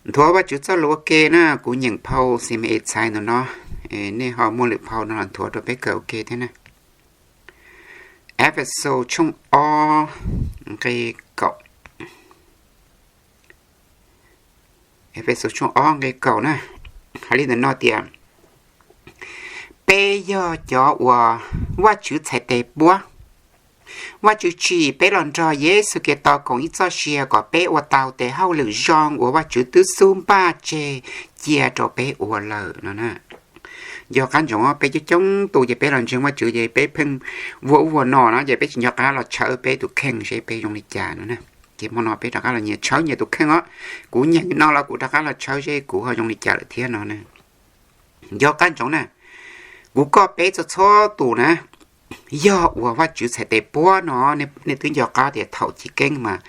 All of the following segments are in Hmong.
Nthuav Vajtswv txoj lus ua ke na, kuv nyeem phau xi me e txhais ntawm no, nej ho muaj lwm phau no los nthuav rau peb kawm ua ke thiab na. Efexus tshooj ob nqe kaum. Efexus tshooj ob nqe kaum na, hais li ntawm no tias, peb yog cov uas Vajtswv txhais tes puab. Vajtswv tsim peb los nrog Yexus Khetos koom ib txoj sia kom peb ua tau tes hauj lwm zoo uas Vajtswv twb xub npaj tseg cia rau peb ua lawm no na. Nco qab ntsoov, peb coob coob tus ces peb los ntseeg Vajtswv ces peb pheej vuag ub vuag no no ces peb tsis nco qab los tshawb peb tus kheej seb peb zoo li cas no na. Ces hmo no peb rov qab los nyias tshawb nyias tus kheej os. Kuv nyeem no los kuv rov qab los tshawb seb kuv ho zoo li cas lawm thiab no na. Nco qab ntsoov na, kuv koj peb txhua txhua tus na, yog uas Vajtswv txhais tes puab no, nej twb nco qab tias thaum chiv keeb mas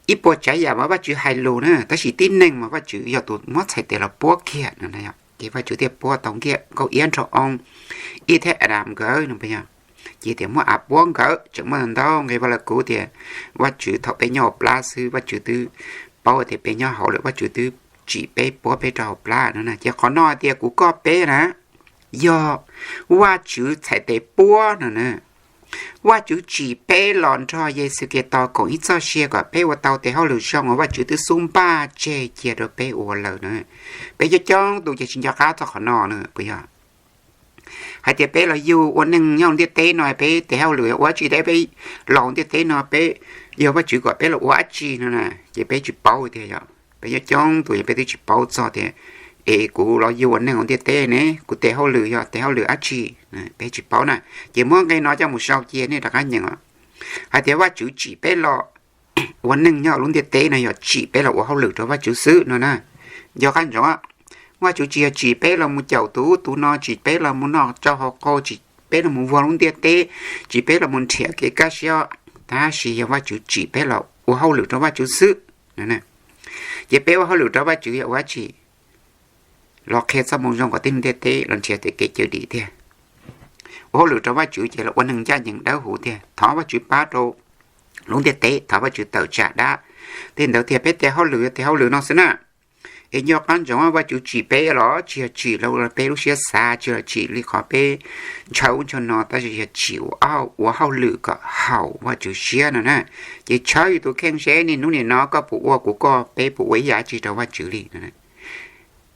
ib puas tsav yam mas Vajtswv hais lus na, tab sis tib neeg mas Vajtswv yog tus muab txhais tes los puab kiag no. Ces Vajtswv thiaj puab tau Nkiaj Nkauj Iab Nraug Oo, Ib thiab Adas nkawd no puas yog? Ces tias muab av puab nkawd, tseem muaj ntau nqe Vaj Lug Kub tias Vajtswv thaum peb nyob hauv plab xwb Vajtswv twb paub tias peb nyob hauv lawm, Vajtswv twb tsim peb puab peb rau hauv plab no na. Ces qhov no hais tias kuv koj peb na, yog Vajtswv txhais tes puab no na. Vajtswv tsim peb los nrog Yexus Khetos koom ib txoj sia kom peb ua tau tes hauj lwm zoo uas Vajtswv twb xub npaj tseg cia rau peb ua lawm na. Peb coob coob tus ces tsis nco qab txog qhov no na puas yog? Hais tias peb los yug ua neeg nyob ntiaj teb no peb tes hauj lwm ua dab tsi, peb los ntiaj teb no peb, yog Vajtswv kom peb los ua dab tsi no na, ces peb tsis paub tiag yom. Peb coob coob tus ces peb twb tsis paub txog tias es kuv los yug ua neeg ua ntiaj teb ne, kuv tes hauj lwm yog tes hauj lwm dab tsi, peb tsis paub na. Ces muab nqe no coj mus sau cia nej rov qab nyeem os. Hais tias Vajtswv tsim peb los ua neeg nyob lub ntiaj teb no yog tsim peb los ua hauj lwm rau Vajtswv xwb no na. Nco qab ntsoov, Vajtswv tsis yog tsim peb los mus caum tus ub tus no, tsim peb los mus noj tsau haus qau, tsim peb los mus vuag lub ntiaj teb, tsim peb los mus nrhiav kev kaj siab, tab sis yog Vajtswv tsim peb los ua hauj lwm rau Vajtswv xwb. Ces peb ua hauj lwm rau Vajtswv yog ua dab tsi? Los qhia txoj moo zoo kom tib neeg ntiaj teb los nrhiav tej kev cawm dim tiag. Ua hauj lwm rau Vajtswv ces los ua neeg ncaj ncees dawb huv tiag, thov Vajtswv pab rau lub ntiaj teb, thov Vajtswv tawm tsam dab. Tej ntawd tiag, peb tes hauj lwm yog tes hauj lwm no xwb na. Es nco qab ntsoov, Vajtswv tsim peb los tsis yog tsim los peb lub siab xav, tsis yog tsim li qhov peb ntshaw ub ntshaw no, tab sis yog tsim ua hauj lwm kom haum Vajtswv siab no na. Ces tshawb yus tus kheej seb niaj hnub nim no koj puas ua, kuv koj peb puas ua ib yam dab tsi rau Vajtswv li.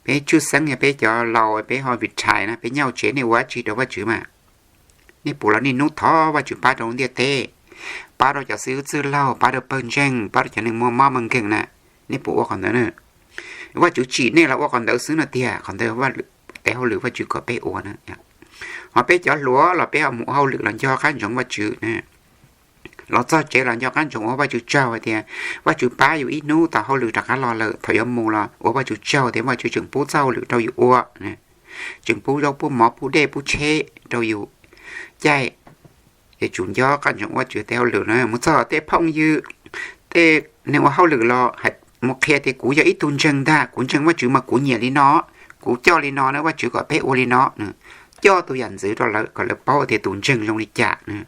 Peb tshwj xeeb yog peb cov laus peb ho retire na, peb nyob hauv tsev, nej ua dab tsi rau Vajtswv mas? Nej puas los niaj hnub thov Vajtswv pab rau lub ntiaj teb, pab rau cov xib hwb txwj laug, pab rau pawg ntseeg, pab rau cov neeg muaj mob muaj nkeeg na? Nej puas ua qhov ntawd na? Vajtswv tsim nej los ua qhov ntawd xwb no tiag, qhov ntawd tes hauj lwm Vajtswv kom peb ua na. Ho peb cov hluas los peb ho mus ua hauj lwm los nco qab ntsoov Vajtswv na. Los txog tsev los nco qab ntsoov ua Vajtswv tsaug hais tias Vajtswv pab yus ib hnub tau hauj lwm rov qab los lawm, thaum yuav mus los ua Vajtswv tsaug tias Vajtswv tseem pub txoj hauj lwm rau yus ua, tseem pub zaub pub mov pub dej pub tsheb rau yus caij. Es tsum nco qab ntsoov Vajtswv tes hauj lwm na. Mus txog tej phooj ywg, tej neeg ua hauj lwm los mus qhia tias kuv yog ib tug ntseeg ntag, kuv ntseeg Vajtswv mas kuv nyiam li no, kuv coj li no na, Vajtswv kom peb ua li no. Coj tus yam ntxwv rau lawv kom lawv paub tias tus ntseeg zoo li cas na.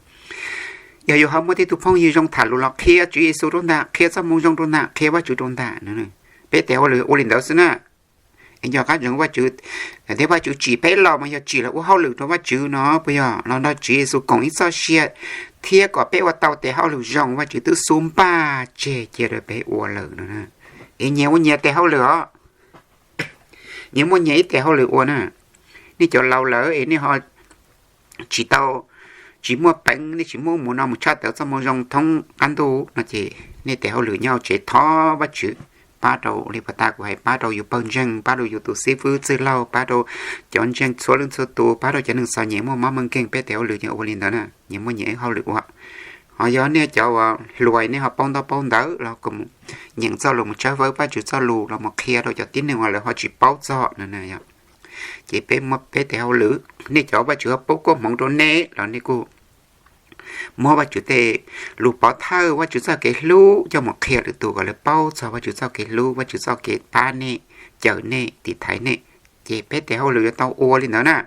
Yog yus ho muaj tej tus phooj ywg zoo tham lus los qhia Tswv Yexus rau ntag, qhia txoj moo zoo rau ntag, qhia Vajtswv rau ntag. Peb tes hauj lwm ua li ntawd xwb na. Es nco qab ntsoov Vajtswv, thiab Vajtswv tsim peb los mas yog tsim los ua hauj lwm rau Vajtswv no puas yog? Los nrog Tswv Yexus koom ib txoj sia thiab kom peb ua tau tes hauj lwm zoo Vajtswv twb xub npaj tseg cia rau peb ua lawm no. Es nyias ua nyias tes hauj lwm os. Nyias muaj nyias ib tes hauj lwm ua na. Nej cov laus lawm es nej ho tsis tau, tsis muaj peev, nej tsis muaj mus no mus tshaj tawm txoj moo zoo thoob qab ntuj no ces nej tes hauj lwm nyob tsev thov Vajtswv pab rau li puas tas kuv hais, pab rau yus pawg ntseeg, pab rau yus tus xib fwb txwj laug, pab rau cov ntseeg txhua leej txhua tus, pab rau cov neeg txom nyem muaj mob muaj nkeeg. Peb tes hauj lwm yeej ua li ntawd na, nyias muaj nyias ib hauj lwm ua. Ho yog nej cov uas hluas nej ho paub ntaub paub ntawv los mus nyeem txoj lus, mus tshawb fawb Vajtswv txoj lus los mus qhia rau cov tib neeg uas lawv ho tsis paub txog no. Ces peb muab peb tes hauj lwm, nej cov Vajtswv ho pub koob hmoov rau nej los nej kuj muab Vajtswv tej lus pov thawj, Vajtswv txoj kev hlub coj mus qhia lwm tus kom lawv paub txog Vajtswv txoj kev hlub, Vajtswv txoj kev pab nej, cawm nej, tiv thaiv nej. Ces peb tes hauj lwm yuav tau ua li ntawd na.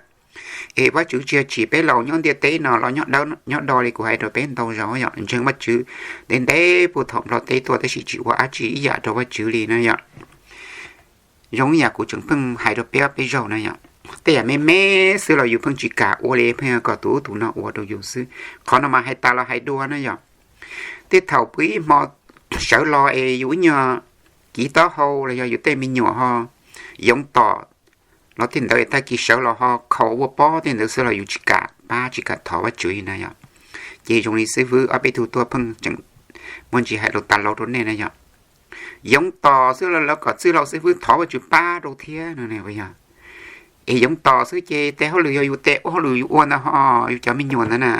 Es Vajtswv tsis yog tsim peb los nyob ntiaj teb no los nyob dawb nyob do li kuv hais rau peb ntau zaus yom, ntseeg Vajtswv ntev ntev puag thaum Nplog teb tuaj tab sis tsis ua dab tsi ib yam rau Vajtswv li na yom. Zoo ib yam kuv tseem pheej hais rau peb ob peb zaug na yom, tej yam me me xwb los yus pheej tsis kam ua li, pheej kom tus ub tus no ua rau yus xwb. Qhov no mas hais tas los hais dua na yom. Tej thaum pw ib hmo sawv los es yus ib nyuag kiv taub hau los yog yus tej me nyuam ho yoov tom los tej ntawd, tag kis sawv los ho khaus ua pob tej ntawd xwb los yus tsis kam pab tsis kam thov Vajtswv li na yom. Ces zoo li xib fwb ob peb tug tuaj pheej tseem muaj ntsis hais lus tas laus rau nej na yom. Yoov tom xwb los lawv kom txwj laus xib fwb thov Vajtswv pab rau thiab no ne, puas yog? Es yoov tom xwb ces tes hauj lwm yog yus tes ua hauj lwm yus ua ntawd ho yus cov me nyuam ntawd na,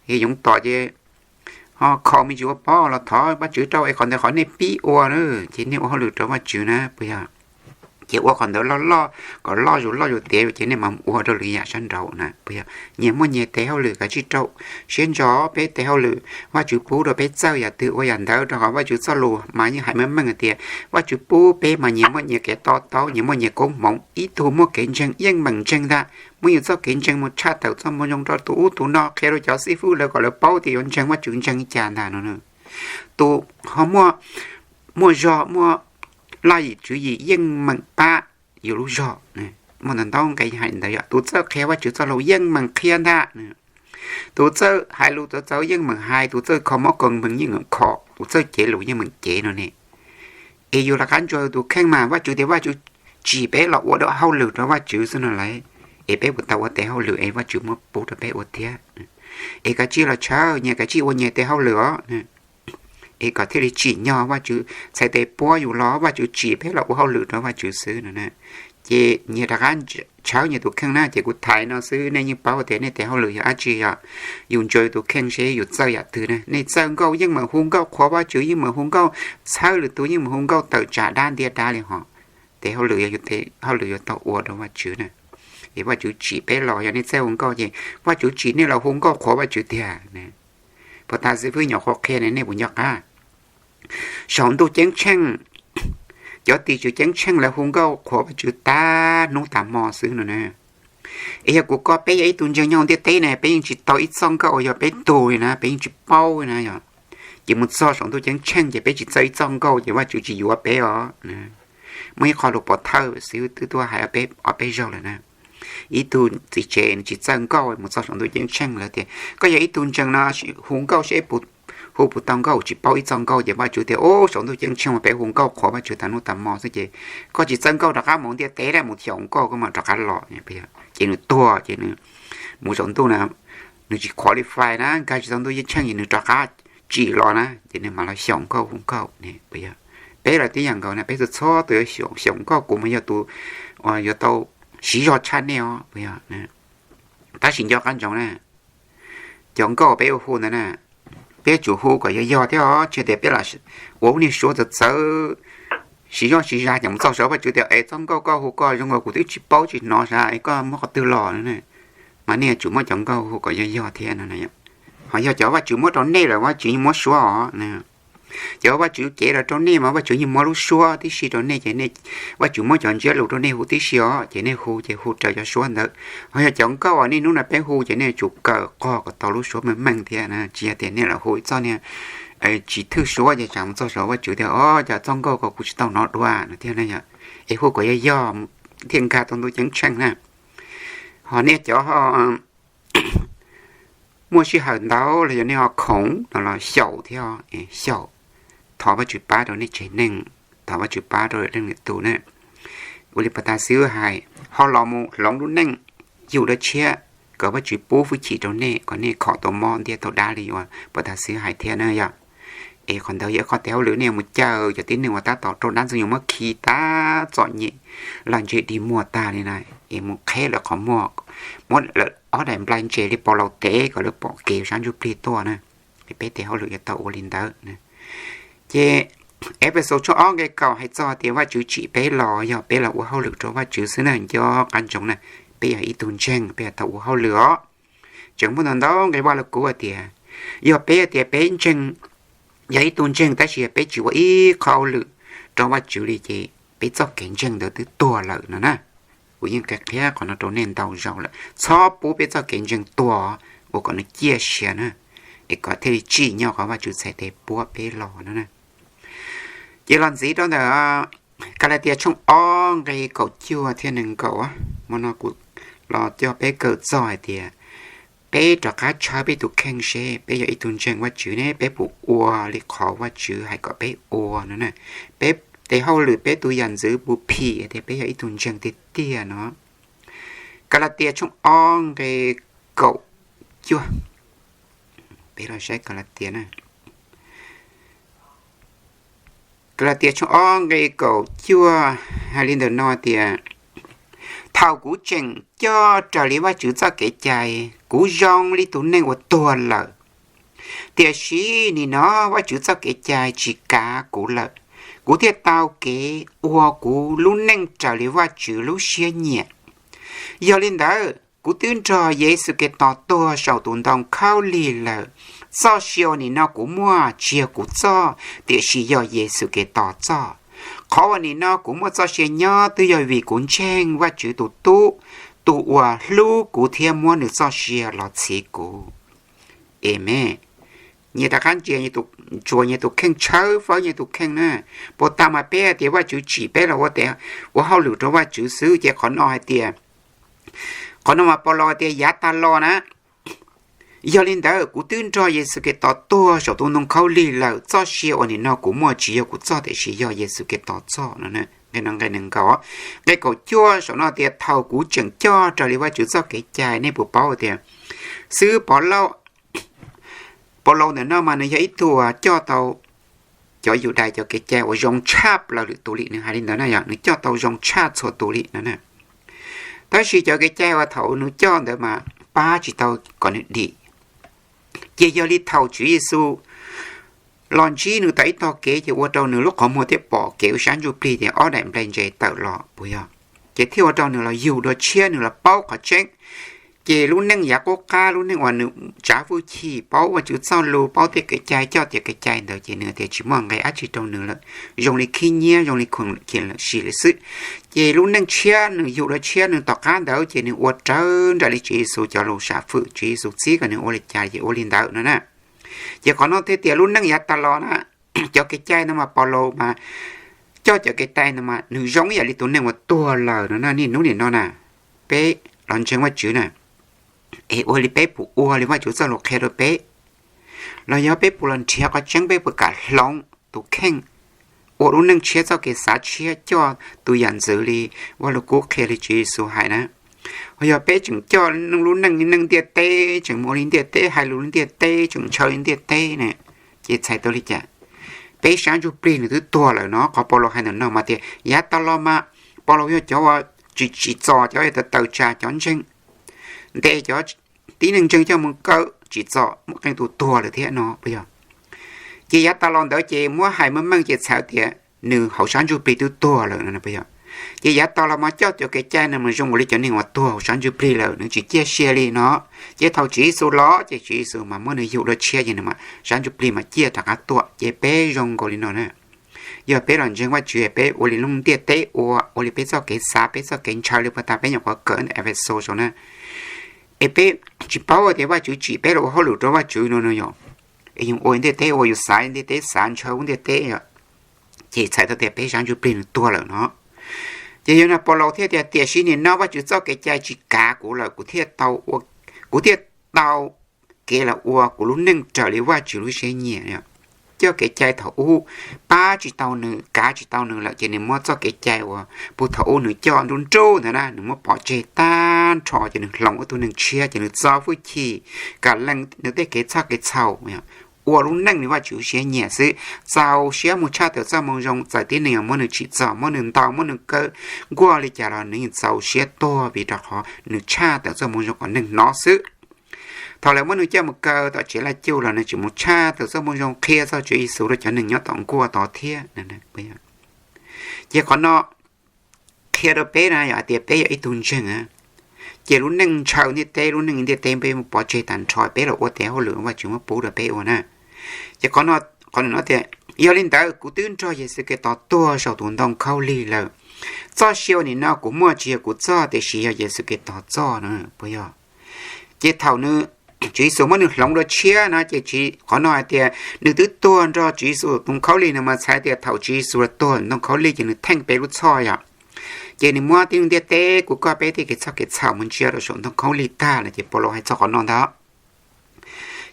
es yoov tom ces ho khaus me ntsis ua pob los thov Vajtswv rau es qhov ntawd qhov nej pib ua na, ces nej ua hauj lwm rau Vajtswv na, puas yog? Ces ua qhov ntawd loj loj, kom loj zus loj zus tiav ces nej mam ua rau lwm yam sab nraud na, puas yog? Nyias muaj nyias tes hauj lwm, kav tsij rau siab ntso peb tes hauj lwm. Vajtswv pub rau peb txawj yam twg ua yam ntawd, rau qhov Vajtswv txoj lus mas yeej hais meej meej hais tias Vajtswv pub peb mas nyias muaj nyias kev to taub, nyias muaj nyias koob hmoov, ib tug muaj kev ntseeg yeej meem ntseeg ntag, muab yus txoj kev ntseeg mus tshaj tawm txoj moo zoo rau tus ub tus no, qhia rau cov xib fwb lawv kom lawv paub tias yuav ntseeg Vajtswv ntseeg li cas ntag no. Tus ho muaj, muaj zog muaj laj yim tswv yim yeej meem pab yus lub zog. Muaj ntau ntau nqe hais ntawd yom, tus txawj qhia Vajtswv txoj lus yeej meem qhia ntag, tus txawj hais lus txawv txawv yeej meem hais, tus txawj kho mob kho npeeg yeej meem kho, tus txawj cev lus yeej meem cev no ne. Es yus rov qab ntsuas yus tus kheej mas Vajtswv tias Vajtswv tsim peb los ua dua hauj lwm rau Vajtswv xwb no lauj. Es peb puas tau ua tes hauj lwm es Vajtswv muab pub rau peb ua thiab? Es kav tsij los tshawb nyias, kav tsij ua nyias tes hauj lwm os. Es kom thiaj li tsim nyog Vajtswv txhais tes puab yus los Vajtswv tsim peb los ua hauj lwm rau Vajtswv xwb no na. Ces nyias rov qab tshawb nyias tus kheej na, ces kuv thaiv no xwb nej yeej paub tias nej tes hauj lwm yog dab tsi, yog yus ntsuas yus tus kheej seb yus txawj yam twg na. Nej txawj nkauj yeej meem hu nkauj qhuas Vajtswv, yeej meem hu nkauj txhawb lwm tus, yeej meem hu nkauj tawm tsam dab ntiab dab li ho. Tes hauj lwm yog yus tes hauj lwm yuav tau ua rau Vajtswv na. Es Vajtswv tsim peb los, yog nej txawj hu nkauj ces Vajtswv tsim nej los hu nkauj qhuas Vajtswv tiag. Puas tas xib fwb nyuam qhuav qhia ne, nej puas nco qab? Saum ntuj ceeb tsheej, cov tim tswv ceeb tsheej lawv hu nkauj qhuas Vajtswv tas hnub tas hmo xwb no na. Es yog kuv koj peb yog ib tug ntseeg nyob hauv ntiaj teb ne, peb yeej tsis tau ib txoj nkauj uas yog peb tug li na, peb yeej tsis paub li na yom. Ces mus txog saum ntuj ceeb tsheej ces peb tsis txawj ib txoj nkauj ces Vajtswv tsis yuav peb os. Muaj ib qho lus pov thawj xib fwb twb tuaj hais ob peb zaug lawm na. Ib tug txiv tsev nws tsis txawj nkauj mus txog saum ntuj ceeb tsheej lawv tias koj yog ib tug ntseeg no hu nkauj seb hu puas tau nkauj, tsis paub ib txoj nkauj ces Vajtswv tias ub, saum ntuj ceeb tsheej mas peb hu nkauj qhuas Vajtswv tas hnub tas hmo xwb ces koj tsis txawj nkauj, rov qab mus ntiaj teb dab mus xyaum nkauj koj mam rov qab los. Ces nws tuag ces nws mus saum ntuj na, nws tsis qualify na, nkag tsis tau ntuj ceeb tsheej ces nws rov qab tsim los na, ces nws mam los xyaum nkauj hu nkauj ne. Peb los tib yam nkaus na, peb txhua txhua tus yuav xyaum nkauj, kuv mas yog tus uas yuav tau siv zog tshaj nej os. Tab sis nco qab ntsoov na, cov nkauj peb ua hu ntawd na, peb yuav tsum hu kom yog yog thiab os, tsis tias peb lam ua lub niag suab txawv txawv, siv zog siv zog ces mus txog saum Vajtswv tias es txoj nkauj koj hu ko zoo nkaus kuv twb tsis paub tsis hnov sav es koj muab qhov twg los na. Mas nej yuav tsum muab cov nkauj hu kom yog yog thiab no. Ho yog cov Vajtswv muab rau nej lawm Vajtswv yeej muab suab os. Cov Vajtswv cev los rau nej mas Vajtswv yeej muab lub suab tib si rau nej ces Vajtswv muab cov ntsiab lus rau nej hu tib si os, ces nej hu ces hu raws cov suab ntawd. Ho yog cov nkauj uas niaj hnub no peb hu ces nej yuav tsum kawm qog kom tau lub suab meej meej thiab na, tsis yog tias nej los hu ib txoj niag tsis thwj suab ces tsam mus txog saum Vajtswv tias o, cas txoj nkauj ko kuv tsis tau hnov dua no thiab na yom. Es hu kom yog yog thiaj nkag tau ntuj ceeb tsheej na. Ho nej cov muaj sij hawm ntau los yog nej ho khoom no los xyaum thiab, xyaum, thov Vajtswv pab rau nej tsev neeg, thov Vajtswv pab rau leej lwm tus na. Ua li puag ta xwb hais, ho los mus hloov lub neej yug dab tshiab, kom Vajtswv pub hwj chim rau nej kom nej khom tau mob ntiab tau dab li uas puag ta xwb hais thiab na yom. Es qhov ntawd yog qhov tes hauj lwm nej mus caw cov tib neeg uas tab tom raug dab ntxoog yuav muab khi tab txom nyem, laj ntseg dig muag tag li na, es mus qheb lawv qhov muag, muab lawv ob daim nplai ntses li pau laus tev kom lawv pom kev sab ntsuj plig tuaj na. Es peb tes hauj lwm yuav tau ua li ntawd. Ces Efexus tshooj ob nqe kaum hais txog tias Vajtswv tsim peb los yog peb los ua hauj lwm rau Vajtswv xwb na, nco qab ntsoov na, peb yog ib tug ntseeg peb yuav tau ua hauj lwm os. Tseem muaj ntau ntau nqe Vaj Lug Kub hais tias, yog peb tias peb ntseeg, yog ib tug ntseeg tab sis peb tsis ua ib qho hauj lwm rau Vajtswv li ces peb txoj kev ntseeg ntawd twb tuag lawm no na. Kuv yeej qhia qhia qhov no rau nej ntau zaus lawm, txhob pub peb txoj kev ntseeg tuag, ua kom nws ciaj sia na, es kom thiaj li tsim nyog qhov Vajtswv txhais tes puab peb los no na. Ces los ntxiv rau ntawm Kalatias tshooj ob nqe kaum cuaj thiab nees nkaum, hmo no kuv los coj peb kawm txog hais tias peb rov qab tshawb peb tus kheej seb peb yog ib tug ntseeg Vajtswv ne, peb puas ua li qhov Vajtswv hais kom peb ua no na? Peb tes hauj lwm, peb tus yam ntxwv puas phim tias peb yog ib tug ntseeg tiag tiag no? Kalatias tshooj ob nqe kaum cuaj. Peb los saib Kalatias na. Kalatias tshooj ob nqe kaum cuaj hais li ntawm no tias, thaum kuv tseem coj raws li Vajtswv txoj kev cai, kuv zoo li tus neeg uas tuag lawm. Tiam sis nim no Vajtswv txoj kev cai tsis kav kuv lawm, kuv thiaj tau kev ua kuv lub neej raws li Vajtswv lub siab nyiam. Yog li ntawd, kuv twb nrog Yexus Khetos tuag saum tus ntoo khaub lig lawm. Txoj sia uas nim no kuv muaj tsis yog kuv txoj, tiam sis yog Yexus Khetos txoj. Qhov uas nim no kuv muaj txoj sia nyob twb yog vim kuv ntseeg Vajtswv tus Tub, tus uas hlub kuv thiab muab nws txoj sia los txhiv kuv. Amees. Nyias rov qab ntsia, ntsuas nyias tus kheej, tshawb fawb nyias tus kheej na. Puas tas mas peb hais tias Vajtswv tsim peb los ua tes ua hauj lwm rau Vajtswv xwb, ces qhov no hais tias, qhov no mas Paulus hais tias yav tas los na, yog li ntawd kuv twb nrog Yexus Khetos tuag saum tus ntoo khaub lig lawm, txoj sia uas nim no kuv muaj tsis yog kuv txoj, tiam sis yog Yexus Khetos txoj no. Nqe no nqe nees nkaum. Nqe kaum cuaj saum no tias, thaum kuv tseem coj raws li Vajtswv txoj kev cai, nej puas paub tias xib hwb Paulus, Paulus ntawm no mas nws yog ib tug uas coj tau cov Yudais cov kev cai uas zoo tshaj plaws lwm tus li, nws hais li ntawd na, yog nws coj tau zoo tshaj txhua tus li no na. Tab sis cov kev cai uas thaum nws coj ntawd mas pab tsis tau kom nws dim. Ces yog li thaum Tswv Yexus los ntsib nws tom ib tog kev ces ua rau nws lub qhov muag thiaj pom kev ua sab ntsuj plig tias ob daim nplej ntse tawm los puas yog? Ces thiaj ua rau nws los yug dua tshiab, nws los paub qhov tseeb. Ces lub neej yav qub qab, lub neej uas nws tsav hwj chim, paub Vajtswv txoj lus, paub tej kev cai, coj tej kev cai ntawd ces nws tias tsis muaj nqe dab tsi rau nws lawm, zoo li khib nyiab, zoo li khoom sim lawm xwb. Ces lub neej tshiab nws yug dua tshiab nws tom qab ntawd ces nws ua rawv nraim li Tswv Yexus cov lus sam fwm, Tswv Yexus txib kom nws ua li cas ces ua li ntawd no na. Ces qhov no thiaj tias lub neej yav tas los na, cov kev cai no mas Paulus mas coj cov kev cai no mas nws zoo ib yam li tus neeg uas tuag lawm no na. Niaj hnub nim no na, peb los ntseeg Vajtswv na, es ua li peb puas ua li Vajtswv txoj lus qhia rau peb? Los yog peb puas los nrhiav qhov tseeb, peb puas kam hloov tus kheej, ua lub neej tshiab, txoj kev xav tshiab, coj tus yam ntxwv li Vaj Lug Kub qhia li Tswv Yexus hais na? Ho yog peb tseem coj lub neej, neej ntiaj teb, tseem mus ua li ntiaj teb, hais lus li ntiaj teb, tseem ntshaw li ntiaj teb na, ces txhais tau li cas? Peb sab ntsuj plig nws twb tuag lawm no. Qhov Paulus hais ntawm no mas tias yav tas los mas Paulus yog cov uas tsis tsim txom cov uas tawm tsam cov ntseeg, ntes cov tib neeg ntseeg coj mus kaw tsim txom, muaj qee tus tuag lawm thiab no puas yog? Ces yav tas los ntawd ces muab hais meej meej ces txhais tias nws hauv sab ntsuj plig twb tuag lawm no puas yog? Ces yav tas los mas coj cov kev cai no mas zoo ua li cov neeg uas tuag hauv sab ntsuj plig lawm, nws tsis ciaj sia li no. Ces thaum Tswv Yexus los ces Tswv Yexus mas muab nws yug dua tshiab ces nws mas sab ntsuj plig mas ciaj rov qab tuaj. Ces peb zoo nkaus li no na. Yog peb los ntseeg Vajtswv, peb ua li lub ntiaj teb ua, ua li peb txoj kev xav, peb txoj kev ntshaw li puag ta peb nyuam qhuav kawm ntawm Efexus saum na, es peb tsis paub tias Vajtswv tsim peb los ua hauj lwm rau Vajtswv no no yog, es yus ua ntiaj teb ua, yus xav ntiaj teb xav, ntshaw lub ntiaj teb, ces txhais tau tias peb sab ntsuj plig nws tuag lawm no. Ces yog no Paulus thiaj tias tiam sis nim no Vajtswv txoj kev cai tsis kav kuv lawm, kuv thiaj tau, kuv thiaj tau kev los ua kuv lub neej raws li Vajtswv lub siab nyiam. Coj kev cai thaum ub pab tsis tau nws, kav tsis tau nws lawm ces nws muab txoj kev cai uas puag thaum ub nws coj nruj nruj ntawd na nws muab pov tseg tag nrho ces nws hloov ua tus neeg tshiab ces nws txo hwj chim, kam lees nws tej kev txhoj kev txhaum, ua lub neej li Vajtswv siab nyiam xwb. Txaus siab mus tshaj tawm txoj moo zoo, txawm tib neeg muab nws tsim txom, muab nws ntaus, muab nws kaw nkuaj li cas los nws yeej txaus siab tuag vim rau qhov nws tshaj tawm txoj moo zoo kom neeg hnov xwb. Thaum lawv muab nws coj mus kaw tom tsev laj cuj los nws tseem mus tshaj tawm txoj moo zoo qhia txog Tswv Yexus rau cov neeg nyob tom nkuaj tod thiab. Ces qhov no qhia rau peb na, yog hais tias peb yog ib tug ntseeg, ces lub neej ntshaw ntiaj teb, lub neej ntiaj teb peb muab pov tseg tag nrho, peb los ua tes hauj lwm Vajtswv muab pub rau peb ua na. Ces qhov no, qhov no tias, yog li ntawd kuv twb nrog Yexus Khetos tuag saum tus ntoo khaub lig lawm. Txoj sia uas nim no kuv muaj tsis yog kuv txoj, tiam sis yog Yexus Khetos txoj no puas yog? Ces thaum nws Tswv Yexus muab nws hloov dua tshiab no ces qhov no hais tias nws twb tuag nrog Tswv Yexus ntoo khaub lig no mas txhais tias thaum Tswv Yexus los tuag ntoo khaub lig ces nws theej peb lub txhoj yom. Ces nws muab tib lub ntiaj teb kuv koj peb tej kev txhoj kev txhaum mus ntsia rau saum ntoo khaub lig tag no ces Paulus hais txog qhov no ntag.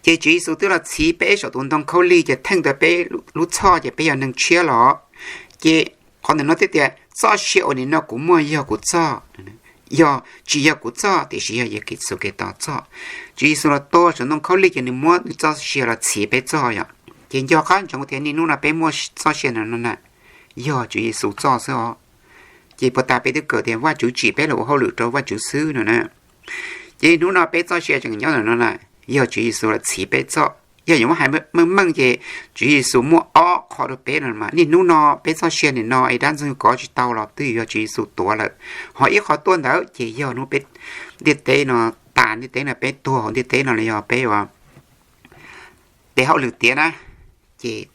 Ces Tswv Yexus twb los txhiv peb saum tus ntoo khaub lig ces theej tau peb lub txhoj ces peb yog neeg tshiab los. Ces qhov ntawm no thiaj tias txoj sia uas nim no kuv muaj yog kuv txoj, yog tsis yog kuv txoj tiam sis yog Yexus Khetos txoj. Tswv Yexus los tuag saum ntoo khaub lig ces nws muab nws txoj sia los txhiv peb txoj yom. Ces nco qab ntsoov tias niaj hnub no peb muaj txoj sia ntawm no na, yog Tswv Yexus txoj xwb os. Ces puas tas peb twb kawm tias Vajtswv tsim peb los ua hauj lwm rau Vajtswv xwb no na. Ces hnub no peb txoj sia tseem nyob ntawm no na, yog Tswv Yexus los txhiv peb txoj. Yog yuav muab hais meej meej ces Tswv Yexus muaj ob qho rau peb no mas niaj hnub no peb txoj sia nim no es dab ntxwg kov tsis tau los twb yog Tswv Yexus tuav lawm. Ho ib qho tuaj ntawd ces yog hnub peb ntiaj teb no tas ntiaj teb no peb tuag hauv ntiaj teb no los yog peb ua peb hauj lwm tiav na, ces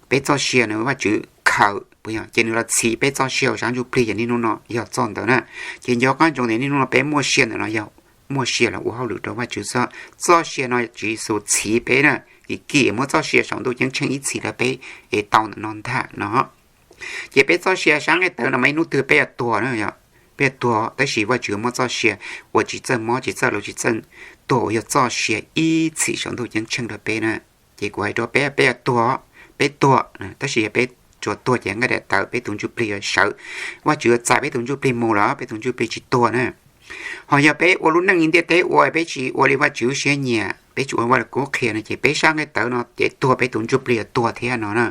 peb txoj sia no Vajtswv khaws, ces nws los txhiv peb txoj sia hauv sab ntsuj plig ces niaj hnub no yog txoj ntawd na. Ces nco qab ntsoov tias niaj hnub no peb muaj sia ntawm no yog muaj sia los ua hauj lwm rau Vajtswv xwb. Txoj sia no Tswv Yexus txhiv peb na, kim kim muab txoj sia saum ntuj ceeb tsheej ib txhis rau peb es tau ntawm no ntag no. Ces peb txoj sia sab nqaij tawv no mas ib hnub twg peb yuav tuag na, peb yuav tuag tab sis Vajtswv muab txoj sia uas tsis txawj mob tsis txawj laus tsis txawj tuag uas yog txoj sia ib txhis saum ntuj ceeb tsheej rau peb na. Ces kuv hais rau peb, peb yuav tuag, peb tuag, tab sis yog peb tsuas tuag ces nqaij daim tawv peb tus ntsuj plig yuav sawv, Vajtswv yuav txais peb tus ntsuj plig mus los peb tus ntsuj plig tsis tuag na. Ho yog peb ua lub neej ntiaj teb ua peb tsis ua li Vajtswv siab nyiam, peb tsis ua Vajluskub qhia no ces peb sab nqaij tawv no ces tuag peb tus ntsuj plig yuav tuag thiab no na.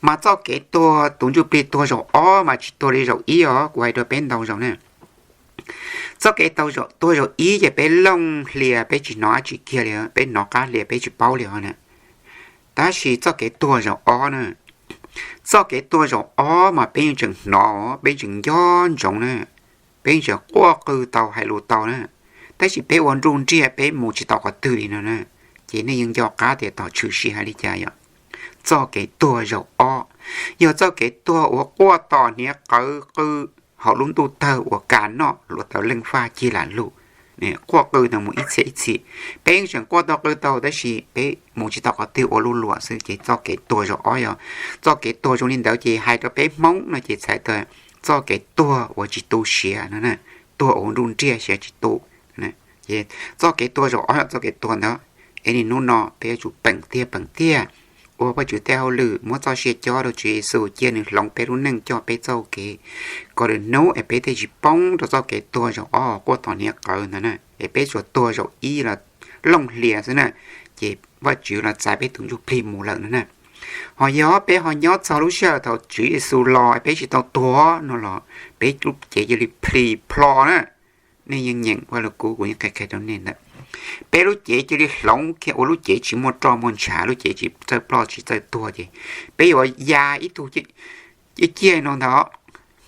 Mas txoj kev tuag tus ntsuj plig tuag zaum ob mas tsis tuag li zaum ib os, kuv hais rau peb ntau zaus na. Txoj kev tuag zaum ib ces peb looj hlias peb tsis hnov dab tsi kiag li, peb hnov qab hlias peb tsis paub li os na. Tab sis txoj kev tuag zaum ob na, txoj kev tuag zaum ob mas peb yeej tseem hnov, peb tseem nco ntsoov na, peb yeej tseem quaj qw tau hais lus tau na. Tab sis peb ua nruj nriaj peb mus tsis tau qhov twg li no na. Ces nej yeej nco qab tias tom tshwm sim hais li cas yom. Txoj kev tuag zaum ob yog txoj kev tuag uas quaj tos hniav qawv qw hauv lub ntuj tawg uas ka noj hluav taws leej faj cig lam lug, quaj qw no mus ib txhia ib txhis. Peb yeej tseem quaj tau qw tau tab sis peb mus tsis tau qhov twg ua luj luam xwb ces txoj kev tuag zaum ob yog txoj kev tuag zoo li ntawd ces hais rau peb Hmoob no ces txhais tau txoj kev tuag uas tsis tu siav no, tuag ua nruj nriaj siav tsis tu. Ces txoj kev tuag zaum ob yog txoj kev tuag ntawd. Es niaj hnub no peb yuav tsum peem tiag peem tiag ua Vajtswv tej hauj lwm, muab txoj sia cob rau Tswv Yexus, cia nws hloov peb lub neej coj peb txoj kev, kom lwm hnub es peb thiaj tsis poob rau txoj kev tuag zaum ob quaj tos hniav qawv ntawd na. Es peb tsuas tuag zaum ib los looj hlias xwb na, ces Vajtswv los txais peb tus ntsuj plig mus lawm no na. Ho yog peb ho nyob txog lub sij hawm thaum Tswv Yexus los peb tsis tau tuag no los peb lub cev cia li plhis plho na. Nej yeej nyeem Vajluskub kuv yeej qhia qhia rau nej ntawd. Peb lub cev cia li hloov kiag ua lub cev tsis muaj roj muaj ntshav, lub cev tsis txawj ploj tsis txawj tuag ces peb yuav ya ib tug ciaj ciaj no ntag.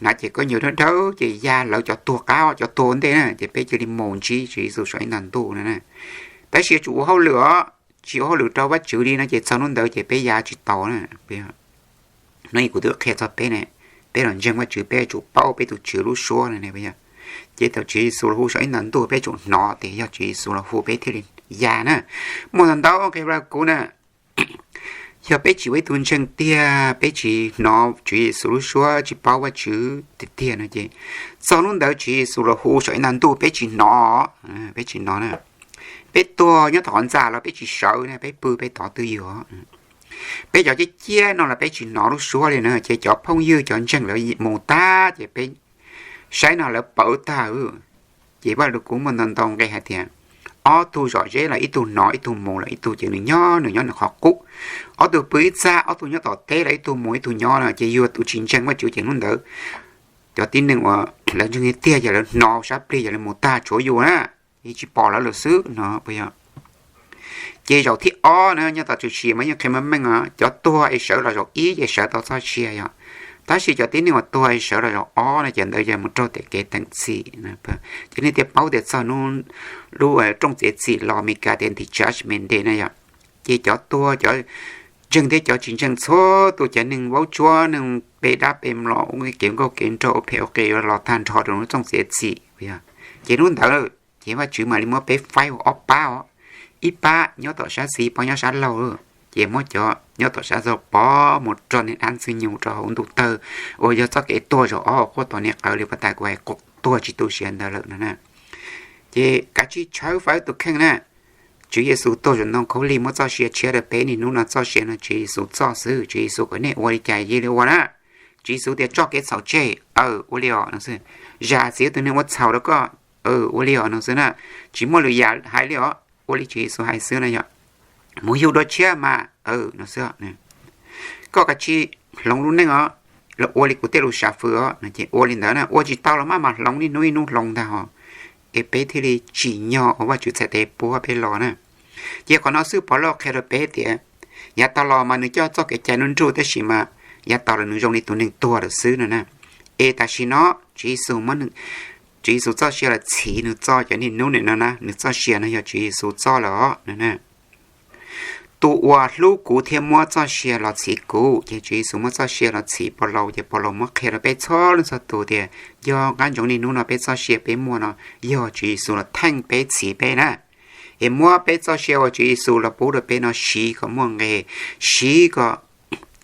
Hnav ces koj nyuag dawb dawb ces ya lawv cov tuag qab cov tuag ua ntej na ces peb cia li mus ntsib Tswv Yexus saum ib nta ntuj no na. Tab sis yuav tsum ua hauj lwm os, tsis ua hauj lwm rau Vajtswv li no ces txog hnub ntawd ces peb ya tsis tau na. No kuv twb qhia txog peb ne, peb los ntseeg Vajtswv peb yuav tsum paub peb tus Tswv lub suab no. Ces thaum Tswv Yexus los hu saum ib nta ntuj peb tsum hnov tias yog Tswv Yexus los hu peb thiaj li ya na. Muaj ntau ntau nqe Vajluskub na. Yog peb tsis ua ib tug ntseeg tiag, peb tsis hnov Tswv Yexus lub suab, tsis paub Vajtswv tiag tiag no ces txog hnub ntawd Tswv Yexus los hu saum ib nta ntuj peb tsis hnov, peb tsis hnov na. Peb tuag nyob tom qhov ntxa los peb tsis sawv na, peb pw peb tov twj ywm. Peb cov ciaj ciaj no los peb tsis hnov lub suab li na, ces cov phooj ywg cov ntseeg lawv mus tag ces peb saib no lawv pawv tag. Ces Vajluskub muaj ntau ntau nqe hais tias ob tug zom zeb los ib tug hnov, ib tug mus los ib tug ces nws nyob nws nyob nws qhov qub. Ob tug pw ib txaj, ob tug nyob tom teb los ib tug mus ib tug nyob no ces yog tus tsis ntseeg Vajtswv ces hnub ntawd cov tib neeg uas lawv ntseeg tiag ces lawv hnov sab plig ces lawv mus tag, tshuav yus na, yeej tsis pom lawv lawm xwb no. Ces zaum thib ob na, nyob tom tshwm sim mas yeej qhia meej meej os, cov tuag es sawv los zaum ib ces sawv tau txoj sia yog, tab sis cov tib neeg uas tuag es sawv los zaum ob no ces ntawd yog mus raug tej kev teem txim. Ces nej thiaj paub tias txog hnub lub rooj txiav txim los Meskas tias the judgment day na yog, ces cov tuag, cov ntseeg thiab cov tsis ntseeg txhua tus, cov neeg vaub tsuab, neeg pe dab pe mlom, ua kev nkauj kev nraug, ua phem ua qias yuav los tag nrho rau lub rooj txiav txim. Ces hnub ntawd ces Vajtswv mam li muab peb faib ua ob pab os. ib pab nyob tom sab xis, pab nyob sab laug, ces muab cov nyob tom sab laug pov mus rau niag dab ntxwg nyoog rau hauv ntu tawg, uas yog txoj kev tuag zaum ob uas quaj tom niag qawv li pas tas kuv hais, quaj tuag tsis tu siav ntawd lawm no na. Ces kav tsij tshawb fawb tus kheej na. Tswv Yexus tuag saum ntoo khaub lig muab txoj sia tshiab rau peb, niaj hnub no txoj sia no Tswv Yexus txoj xwb. Tswv Yexus kom nej ua li cas cia li ua na. Tswv Yexus tias tso kev txhaum tseg, aw, ua li os no xwb. Zam txim tus neeg ua txhaum rau koj, aw, ua li os no xwb na. Tsis muaj lwm yam hais li os, ua li Tswv Yexus hais xwb na yom. Mus yug dua tshiab mas, aw, no xwb. Koj kav tsij hloov lub neej os, los ua li kuv tej lus sam fwm os no ces ua li ntawd na. Ua tsis tau los maj mam hloov, niaj hnub ib hnub hloov ntag os, es peb thiaj li tsim nyog uas Vajtswv txhais tes puab peb los na. Ces qhov no xwb Pov Lauj qhia rau peb tias, yav tag los mas nws coj txoj kev cai nruj nruj tab sis mas yav tag los nws zoo li tus neeg tuag lawm xwb no na. Es tam sim no Tswv Yexus, Tswv Yexus txoj sia los txhiv nws txoj, cov niaj hnub nim no na nws txoj sia no yog Tswv Yexus txoj lawm os no na. Tus uas hlub kuv thiab muab txoj sia los txhiv kuv, ces Tswv Yexus muab txoj sia los txhiv Pov Lauj, ces Pov Lauj muab qhia rau peb txhua leej txhua tus tias yog qab ntsoov niaj hnub no peb txoj sia peb muaj no yog Tswv Yexus los theej peb txhiv peb na. Es muab peb txoj sia uas Tswv Yexus los pub rau peb no siv kom muaj nqe, siv kom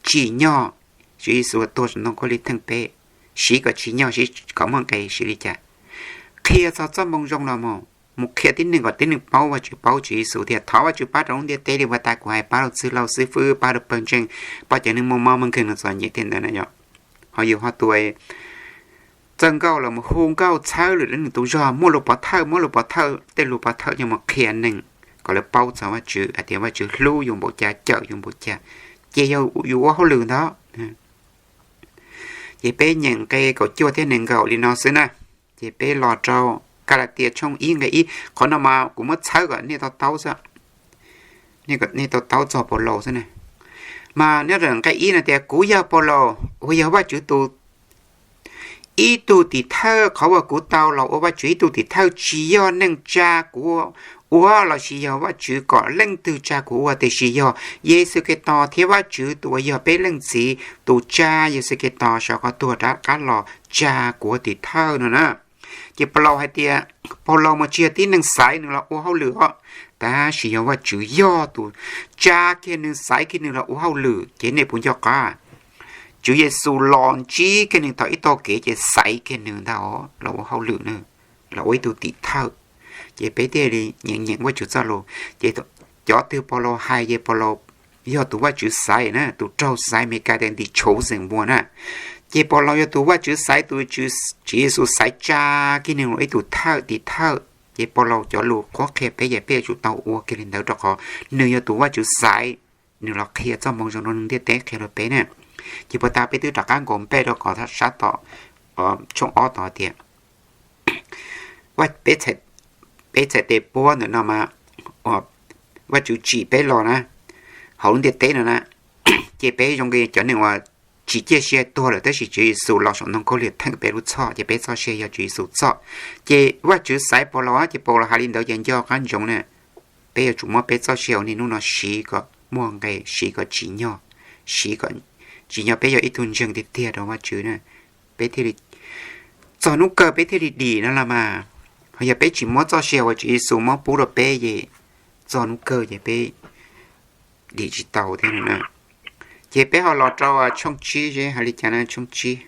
tsim nyog. Tswv Yexus tuag saum ntoo khaub lig theej peb, siv kom tsim nyog, siv kom muaj nqe siv li cas? Qhia txog txoj moo zoo los mus, mus qhia tib neeg kom tib neeg paub Vajtswv, paub Tswv Yexus thiab thov Vajtswv pab rau lub ntiaj teb li uas tas kuv hais, pab rau txwj laug xib fwb, pab rau pawg ntseeg, pab cov neeg muaj mob muaj nkeeg no txom nyem tej ntawd na yom. Ho yus ho tus txawj nkauj los mus hu nkauj txhawb lwm leej lwm tus zog, muaj lus pov thawj, muab lus pov thawj, tej lus pov thawj coj mus qhia neeg kom lawv paub txog Vajtswv hais tias Vajtswv hlub yus npaum cas, cawm yus npaum cas, ces yog yus ua hauj lwm ntag. Ces peb nyeem nqe kaum cuaj thiab nees nkaum li no xwb na. Ces peb los rau Kalatias tshooj ib nqe ib, qhov no mas kuv muab txhawb kom nej to taub xwb, nej to taub txog Paulus xwb na. Mas nyob nqe ib no tias, kuv yog Paulus uas yog Vajtswv tus ib tug tim thawj, qhov uas kuv tau los ua Vajtswv ib tug tim thawj tsis yog neeg tsa kuv ua lossis yog Vajtswv kom leej twg tsa kuv ua, tiam sis yog Yexus Khetos thiab Vajtswv tus uas yog peb Leej Txiv tus tsa Yexus Khetos saum qhov tuag rov qab los tsa kuv ua tim thawj no na. Ces Paulus hais tias, Paulus mas tsis yog tib neeg xaiv nws los ua hauj lwm os, tab sis yog Vajtswv yog tus tsa kiag nws, xaiv kiag nws los ua hauj lwm. Ces nej puas nco qab, Tswv Yexus los ntsib kiag nws tau ib tog kev ces xaiv kiag nws ntag os los ua hauj lwm na, los ua ib tug tim thawj. Ces peb thiaj li nyeem nyeem Vajtswv txoj lus, ces cov twg Paulus hais ces Paulus yog tus Vajtswv xaiv na, tus raug xaiv Meskas tias the chosen one na. Ces Paulus yog tus Vajtswv xaiv, tus Tswv Yexus xaiv tsa kiag nws los ib tug thawj, tim thawj. Ces Paulus cov lus qhuab qhia peb ces peb yuav tsum tau ua kiag li ntawd rau qhov nws yog tus Vajtswv xaiv, nws los qhia txoj moo zoo rau neeg ntiaj teb qhia rau peb na. Ces puas tas peb twb rov qab nkaus npej rau qhov sab tom tshooj ob tod tias, peb txhais tes puab ntawm no mas Vajtswv tsim peb los na, hauv lub ntiaj teb no na, ces peb zoo li cov neeg uas tsis ciaj sia tuag lawm tab sis Tswv Yexus los saum ntoo khaub lig theej peb lub txhoj, ces peb txoj sia yog Tswv Yexus txoj. Ces Vajtswv xaiv Paulus, ces Paulus hais li ntawd ces nco qab ntsoov na, peb yuav tsum muab peb txoj sia uas niaj hnub no siv kom muaj nqe, siv kom tsim nyog, siv kom tsim nyog peb yog ib tug ntseeg tiag tiag rau Vajtswv na. Peb thiaj li, txog hnub kawg peb thiaj li dim no los mas. Ho yog peb tsis muab txoj sia uas Tswv Yexus muab pub rau peb ces txog hnub kawg ces peb dim tsis tau thiab no na. Ces peb ho los rau tshooj tsib seb hais li cas na, tshooj tsib.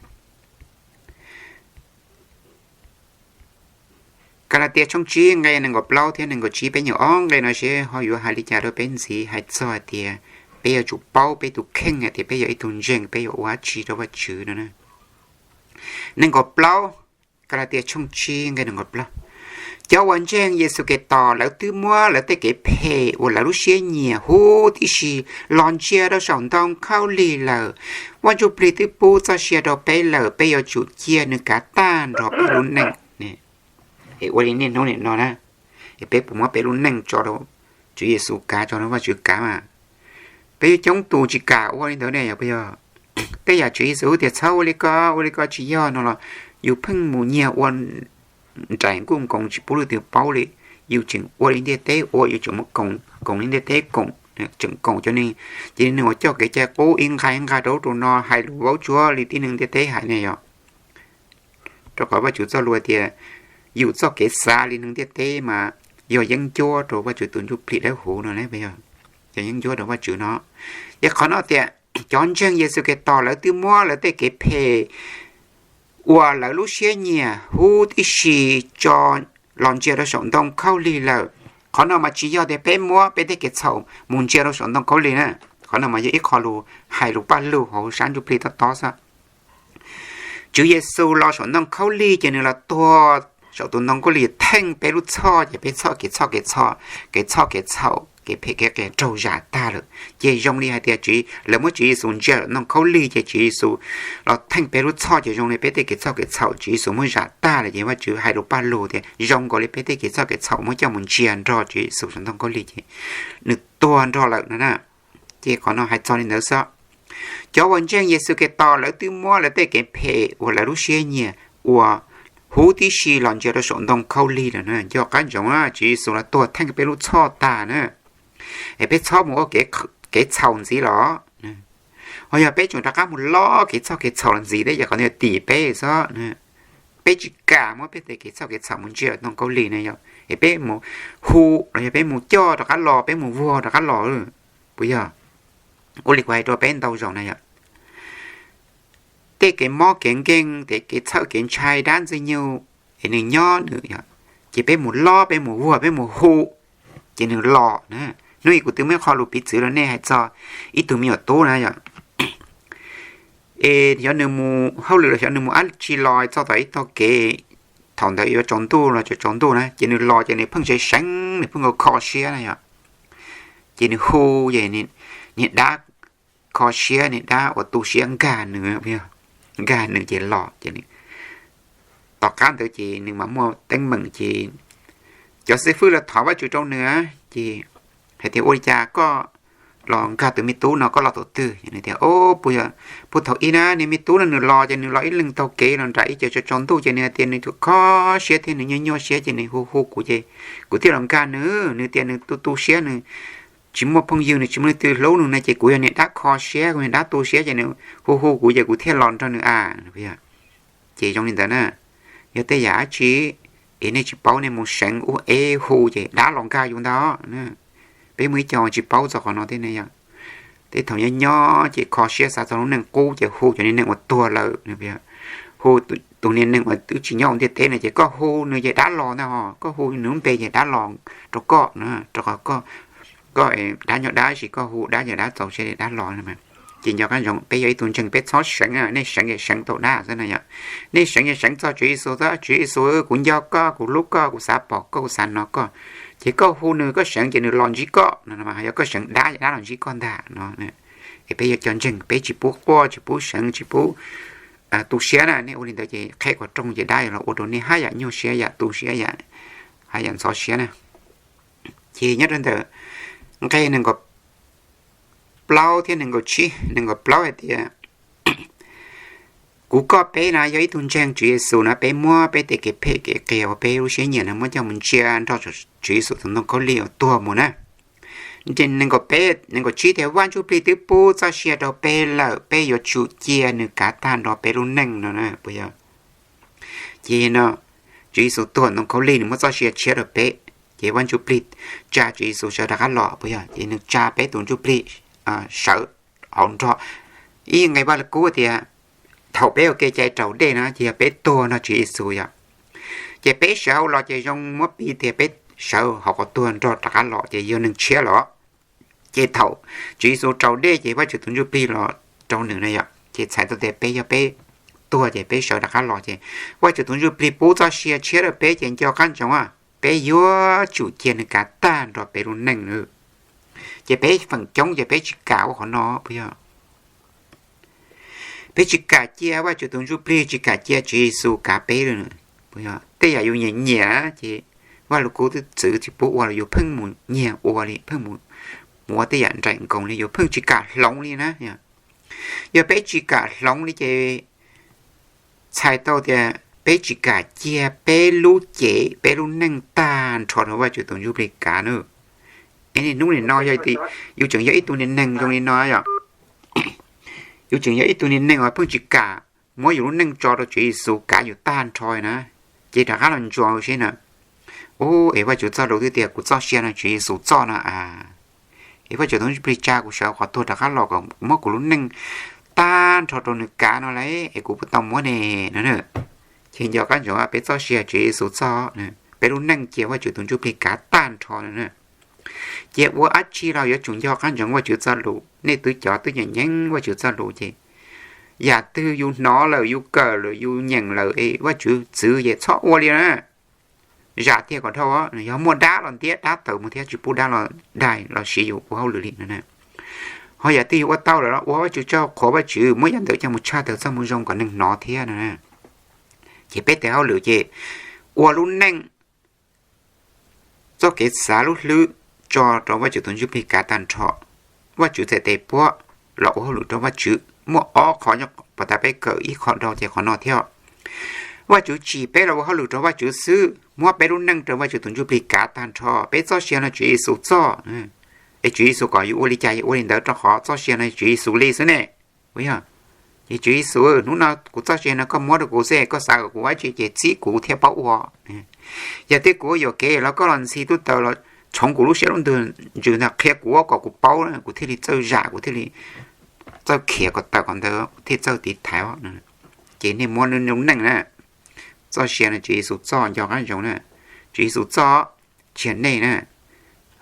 Kalatias tshooj tsib nqe nees nkaum plaub thiab nees nkaum tsib, peb nyuam ob nqe no seb ho yuav hais li cas rau peb ntxiv hais txog hais tias peb yuav tsum paub peb tus kheej hais tias peb yog ib tug ntseeg, peb yuav ua dab tsi rau Vajtswv no na. Nees nkaum plaub, Kalatias tshooj tsib nqe nees nkaum plaub. Cov uas ntseeg Yexus Khetos lawv twb muab lawv tej kev phem uas lawv lub siab nyiam huv tib si los ntsia rau saum ntoo khaub lig lawm. Vaj Ntsuj Plig twb pub txoj sia rau peb lawm, peb yuav tsum cia nws kav tag nrho peb lub neej. Es ua li niaj hnub nim no na, es peb puas muab peb lub neej tso rau Tswv Yexus kav, tso rau Vajtswv kav mas? Peb yuav coob tus tsis kam ua li ntawd ne, yog puas yog? Tej yam Tswv Yexus tias txhob ua li ko, ua li ko tsis yog no los yus pheej mus nyiag ua nraim nkuj nkoos tsis pub leej twg paub li. Yus tseem ua li ntiaj teb ua, yus tseem mus koom, koom li ntiaj teb koom, tseem koom cov neeg, ces neeg uas coj kev cai qub ib nqag ib nqag rau ub rau no hais lus vaub tsuab li tib neeg ntiaj teb hais ne yog. Rau qhov Vajtswv txoj lus tias yus txoj kev xav li neeg ntiaj teb mas yog yeeb ncuab rau Vajtswv tus ntsuj plig dawb huv no, yog yeeb ncuab rau Vajtswv no. Ces qhov no tias cov ntseeg Yexus Khetos lawv twb muab lawv tej kev phem uas lawv lub siab nyiam huv tib si tso los ntsia rau saum ntoo khaub lig lawm. Qhov no mas tsis yog tias peb muab peb tej kev txhaum mus ntsia rau saum ntoo khaub lig na. Qhov no mas yog ib qho lus hais lus paj lug hauv sab ntsuj plig tob tob xwb. Tswv Yexus los saum ntoo khaub lig ces nws los tuag saum tus ntoo khaub lig theej peb lub txhoj, ces peb txoj kev txhoj kev txhoj, kev txhoj kev txhaum, kev phem kev qias raug zam tag lawm. Ces zoo li hais tias lawv muab Tswv Yexus ntsia saum ntoo khaub lig ces Tswv Yexus los theej peb lub txhoj ces zoo li peb tej kev txhoj kev txhaum Tswv Yexus muab zam tag lawm. Ces Vajtswv hais lus paj lug tias zoo nkaus li peb tej kev txhoj kev txhaum muab coj mus ntsia nrog Tswv Yexus saum ntoo khaub lig ces nws tuag nrog lawm no na. Ces qhov no hais txog li ntawd xwb. Cov uas ntseeg Yexus Khetos lawv twb muab lawv tej kev phem uas lawv lub siab nyiam uas huv tib si los ntsia rau saum ntoo khaub lig lawm na. Nco qab ntsoov, Tswv Yexus los tuag theej peb lub txhoj tag na, es peb txhob mus ua kev txhaum ntxiv los. Ho yog peb tseem rov qab mus lov kev txhoj kev txhaum los ntxiv thiab ces qhov ntawd tim peb xwb. Peb tsis kam muab peb tej kev txhoj kev txhaum mus ntsia ntoo khaub lig na yom, es peb mus hu los yog peb mus coj rov qab los, peb mus vuag rov qab los, puas yog? Ua li kuv hais rau peb ntau zaus na yom, tej kev mob kev nkeeg, tej kev txhawj kev ntshai dab ntxwg nyoog es nws nyob nws yom, ces peb mus lov, peb mus vuag, peb mus hu, ces nws los na. Hnub ib kuv twb muaj qho lus piv txwv rau nej hais txog ib tug me nyuam tub na yom, es xyov nws mus hauj lwm los xyov nws mus dab tsi los txog tom ib tog kev, thaum ntawd yuav tsaus ntuj los tsaus ntuj na, ces nws los ces nws pheej seev seev, nws pheej kho kho siab na yom, ces nws hu, ces niag dab kho siab, niag dab uas tu siab nkag nws, nkag nws ces los ces tom qab ntawd ces nws mas muaj teeb meem ces cov xib fwb los thov Vajtswv rau nws, ces hais tias ua li cas koj los nkag tus me tub no, koj los thaum twg? Nws tias, o, puag thaum ub na, niag me tub no nws los ces nws los ib leeg taug kev los nram ib co tsaus ntuj ces nws hais tias nws kho siab thiab nws nyuaj nyuaj siab ces nws hu hu kuv ces kuv thiaj los nkag nws. Nws tias nws tu tu siab, nws tsis muaj phooj ywg, nws tsis muaj leej twg hlub nws no ces kuv yog niag dab kho siab, kuv niag dab tu siab ces nws hu hu kuv ces kuv thiaj los nrog nws a. Ces zoo li ntawd na, yog tej yam dab tsi es nej tsis paub nej mus seev ub eb hu ces dab los nkag yus ntag. Peb muaj ib co tsis paub txog qhov no thiab ne yom. Tej thaum nyob nyob ces kho siab xav txog lub neej qub ces hu cov niag neeg uas tuag lawm, hu tus niag neeg uas twb tsis nyob hauv ntiaj teb no ces koj hu nws ces dab los ntag, koj hu nws lub npe ces dab los rau koj na, rau qhov koj, dab nyob dab, sis koj hu dab ces dab txaus siab dab los. Ces nco qab ntsoov, peb yog ib tug ntseeg peb txhob seev, nej seev ces seev tau dab xwb na yom. Nej seev ces seev txog Tswv Yexus xwb, Tswv Yexus, kuv nco koj, kuv hlub koj, kuv xav pom koj, kuv xav hnov koj. Ces koj hu nws, koj seev ces nws los ntsib koj no, yog koj seev dab ces dab los ntsib koj ntag no. Es peb yog cov ntseeg peb tsis pub quaj, tsis pub seev, tsis pub tu siab na. Nej ua li ntawd ces qheb kom rooj ces dab yuav los ua rau nej haj yam nyuaj siab, yam tu siab, haj yam ntxhov siab na. Ces nyob rau ntawm nqe nees nkaum plaub thiab nees nkaum tsib, nees nkaum plaub hais tias, kuv koj peb na yog ib tug ntseeg Tswv Yexus na, peb muab peb tej kev phem kev qias uas peb lub siab nyiam na muab coj mus ntsia nrog Tswv Yexus tus ntoo khaub lig uas tuag mus na. Nees nkaum peb, nees nkaum tsib tias, Vaj Ntsujplig twb pub txoj sia rau peb lawm, peb yuav tsum cia nws kav tag nrho peb lub neej no na, puas yog? Ces no Tswv Yexus tuag ntoo khaub lig, nws muab txoj sia tshiab rau peb, ces Vaj Ntsujplig tsa Tswv Yexus sawv rov qab los, puas yog? Ces nws tsa peb tus ntsuj plig sawv hauv nrog. Ib nqe Vaj Lug Kub tias, thaum peb ua kev cai raus dej na ces yog peb tuag nrog Tswv Yexus yom. Ces peb sawv hauv los ces zoo muab piv tias peb sawv hauv qhov tuag nrog rov qab los ces yog neeg tshiab los. Ces thaum Tswv Yexus raus dej ces Vajtswv tus ntsuj plig los rau nws na yom, ces txhais tau tias peb yog peb tuag ces peb sawv rov qab los ces Vajtswv tus ntsuj plig pub txoj sia tshiab rau peb ces nco qab ntsoov, peb yuav tsum cia nws kav tag nrho peb lub neej na. Ces peb feem coob ces peb tsis kam ua qhov no, puas yog? Peb tsis kam cia Vajtswv tus ntsuj plig, tsis kam cia Tswv Yexus kav peb li. Tej yam yus nyiam nyiam ces Vaj Lug Kub twb txwv tsis pub ua los yus pheej mus nyiag ua li, pheej mus ua tej yam nraim nkoos li, yus pheej tsis kam hloov li na. Yog peb tsis kam hloov li ces txhais tau tias peb tsis kam cia peb lub cev, peb lub neej tag nrho rau Vajtswv tus ntsuj plig kav na. Es niaj hnub nim no yog yus tseem yog ib tug niag neeg zoo li no yom, yus tseem yog ib tug niag neeg uas pheej tsis kam muab yus lub neej tso rau Tswv Yexus kav yus tag nrho na, ces rov qab los ntsuas seb na, Ua es Vajtswv txoj lus twb tias kuv txoj sia no Tswv Yexus txoj no a, es Vajtswv tus Ntsuj Plig tsa kuv sawv qhov tuag rov qab los kom muab kuv lub neej tag nrho rau nws kav no lauj, es kuv puas tau muab ne no na. Ces nco qab ntsoov peb txoj sia Tswv Yexus txoj, peb lub neej cia Vajtswv tus Ntsuj Plig kav tag nrho no na. Ces ua dab tsi los yuav tsum nco qab ntsoov Vajtswv txoj lus. Nej twb cov twb nyeem nyeem Vajtswv txoj lus ces yam twg yus hnov lawm, yus kawm lawm, yus nyeem lawm es Vajtswv txwv ces txhob ua li na. Zam thiaj kom dhau, yog muaj dab los ntiab dab tawm mus thiab, tsis pub dab los daig los siv yus ua hauj lwm li no na. Ho yam twg yus ua tau lawm los ua Vajtswv tsaug, qhuas Vajtswv, muab yam ntawd coj mus tshaj tawm txoj moo zoo kom neeg hnov thiab no na. Ces peb tes hauj lwm ces ua lub neej, txoj kev xav lub hlwb tso rau Vajtswv tus Ntsuj Plig kav tag nrho. Vajtswv txhais tes puab los ua hauj lwm rau Vajtswv. Muaj ob qho nyob puag ta peb kawm, ib qho dhau ces qhov no thiab. Vajtswv tsim peb los ua hauj lwm rau Vajtswv xwb, muab peb lub neej rau Vajtswv tus Ntsuj Plig kav tag nrho. Peb txoj sia no Tswv Yexus txoj, es Tswv Yexus kom yus ua li cas yus ua li ntawd rau qhov txoj sia no Tswv Yexus li xwb ne. Ua yog, ces Tswv Yexus, hnub no kuv txoj sia no koj muab rau kuv xwb, koj xav kom kuv ua dab tsi ces txib kuv thiaj paub ua. Yog tias kuv yuam kev los koj los ntxhi tub taws los tshoov kuv lub siab lub ntsws ntag, qhia kuv kom kuv paub, kuv thiaj li txawj zam, kuv thiaj li txawj khiav kom tawm qhov ntawd, kuv thiaj txawj tiv thaiv. Ces nej muab lub neej na, txoj sia no Tswv Yexus txoj, nco qab ntsoov na, Tswv Yexus txoj, tsis yog nej na.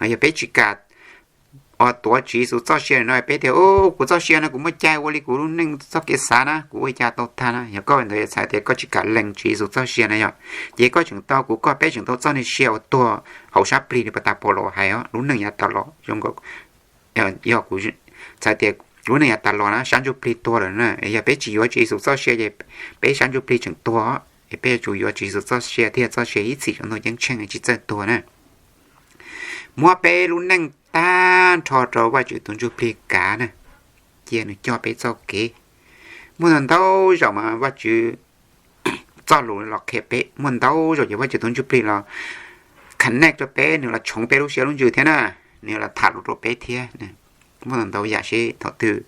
Yog peb tsis kam tuav Tswv Yexus txoj sia no, peb tias, kuv txoj sia no kuv muaj cai ua li kuv lub neej txoj kev xav na, kuv ua li cas tau tag na. Yog koj ntawd yog txhais tias koj tsis kam lees Tswv Yexus txoj sia na yog, ces koj tseem tau, kuv koj peb tseem tau txoj niag sia uas tuag hauv sab plig li puag ta Paulus hais os, lub neej yav tas los zoo nkaus, yog kuv txhais tias lub neej yav tas los na sab ntsuj plig tuag lawm na. Yog peb tsis yuav Tswv Yexus txoj sia ces peb sab ntsuj plig tseem tuag, es peb yuav tsum yuav Tswv Yexus txoj sia thiaj txoj sia ib txhis saum ntuj ceeb tsheej tsis txawj tuag na. Muab peb lub neej tag nrho rau Vajtswv tus Ntsuj Plig kav na, cia nws coj peb txoj kev. Muaj ntau ntau zaus mas Vajtswv txoj lus los qhia peb, muaj ntau zaus ces Vajtswv tus Ntsuj Plig los connect rau peb, nws los tshoov peb lub siab lub ntsws thiab na, nws los tham lus rau peb thiab. Muaj ntau ntau yam seb thaum twg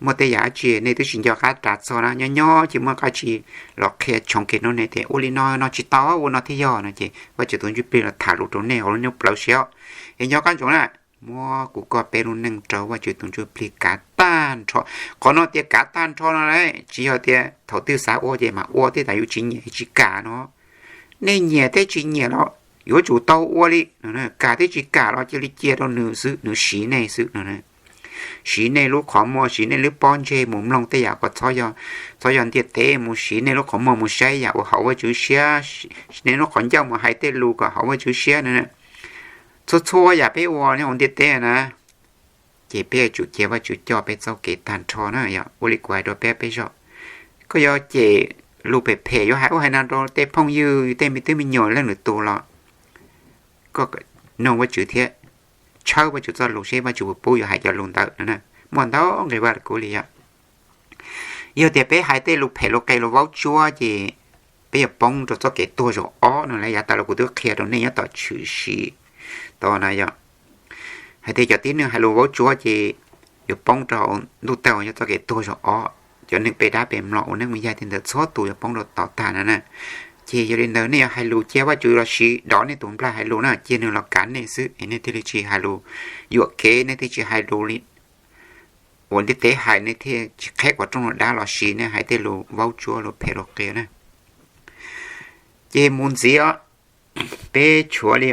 muaj tej yam dab tsi nej twb tsis nco qab ras txog na, nyob nyob ces muaj qab tsi los qhia tshoov kiag rau nej tias ua li no no tsis tau, ua no thiaj yog no ces Vajtswv tus Ntsuj Plig los tham lus rau nej hauv lub neej plawv siab. Es nco qab ntsoov na, muab kuv koj peb lub neej rau Vajtswv tus Ntsuj Plig kav tag nrho. Qhov no tias kav tag nrho no las tsis yog tias thaum twg xav ua ces mam ua, tej zaum yus tsis nyiam tsis kam no. Nej nyiam thiab tsis nyiam los yuav tsum tau ua li. Kam thiab tsis kam los cia li cia rau nws xwb, nws siv nej xwb no. Siv nej lub qhov muag, siv nej lub pob ntseg mus mloog tej yam kom txhob yog ntiaj teb, mus siv nej lub qhov muag mus saib yam uas haum Vajtswv siab, siv nej lub qhov ncauj mus hais tej lus kom haum Vajtswv siab no. Txhua txhua yam peb ua hauv ntiaj teb na, ces peb yuav tsum cia Vajtswv coj peb txoj kev tag nrho na. Yog ua li kuv hais rau peb peb zaug, koj yuav cem lus phem phem, yuav hais ub hais no rau tej phooj ywg, tej me tub me nyuam leej lwm tus los koj noog Vajtswv thiab tshawb Vajtswv txoj lus seb Vajtswv puas pub yuav hais cov lus ntawd no. Muaj ntau nqe Vaj Lug Kub li yog, yog tias peb hais tej lus phem lus qe lus vaub tsuab ces peb yuav poob rau txoj kev tuag zaum ob no las. Yav tas los kuv twb qhia rau nej nyob tom Tshwm Sim tod na yog, hais tias cov tib neeg hais lus vaub tsuab ces yuav poob rau hauv ntuj tawg, yog txoj kev tuag zaum ob. Cov neeg pe dab pe mlom ua neej me yaig tej ntawd txhua tus yuav poob rau tod tag no na. Ces yog li ntawd nej yuav hais lus cia Vajtswv los sis dov nej tus nplaig hais lus na, cia nws los kav nej xwb es nej thiaj li tsis hais lus yuam kev, nej thiaj tsis hais lus li uas ntiaj teb hais, nej thiaj tsis qheb qhov rooj los dab los sis nej hais tej lus vaub tsuab lus phem lus qe na. Ces mus ntxiv os, peb tshuav li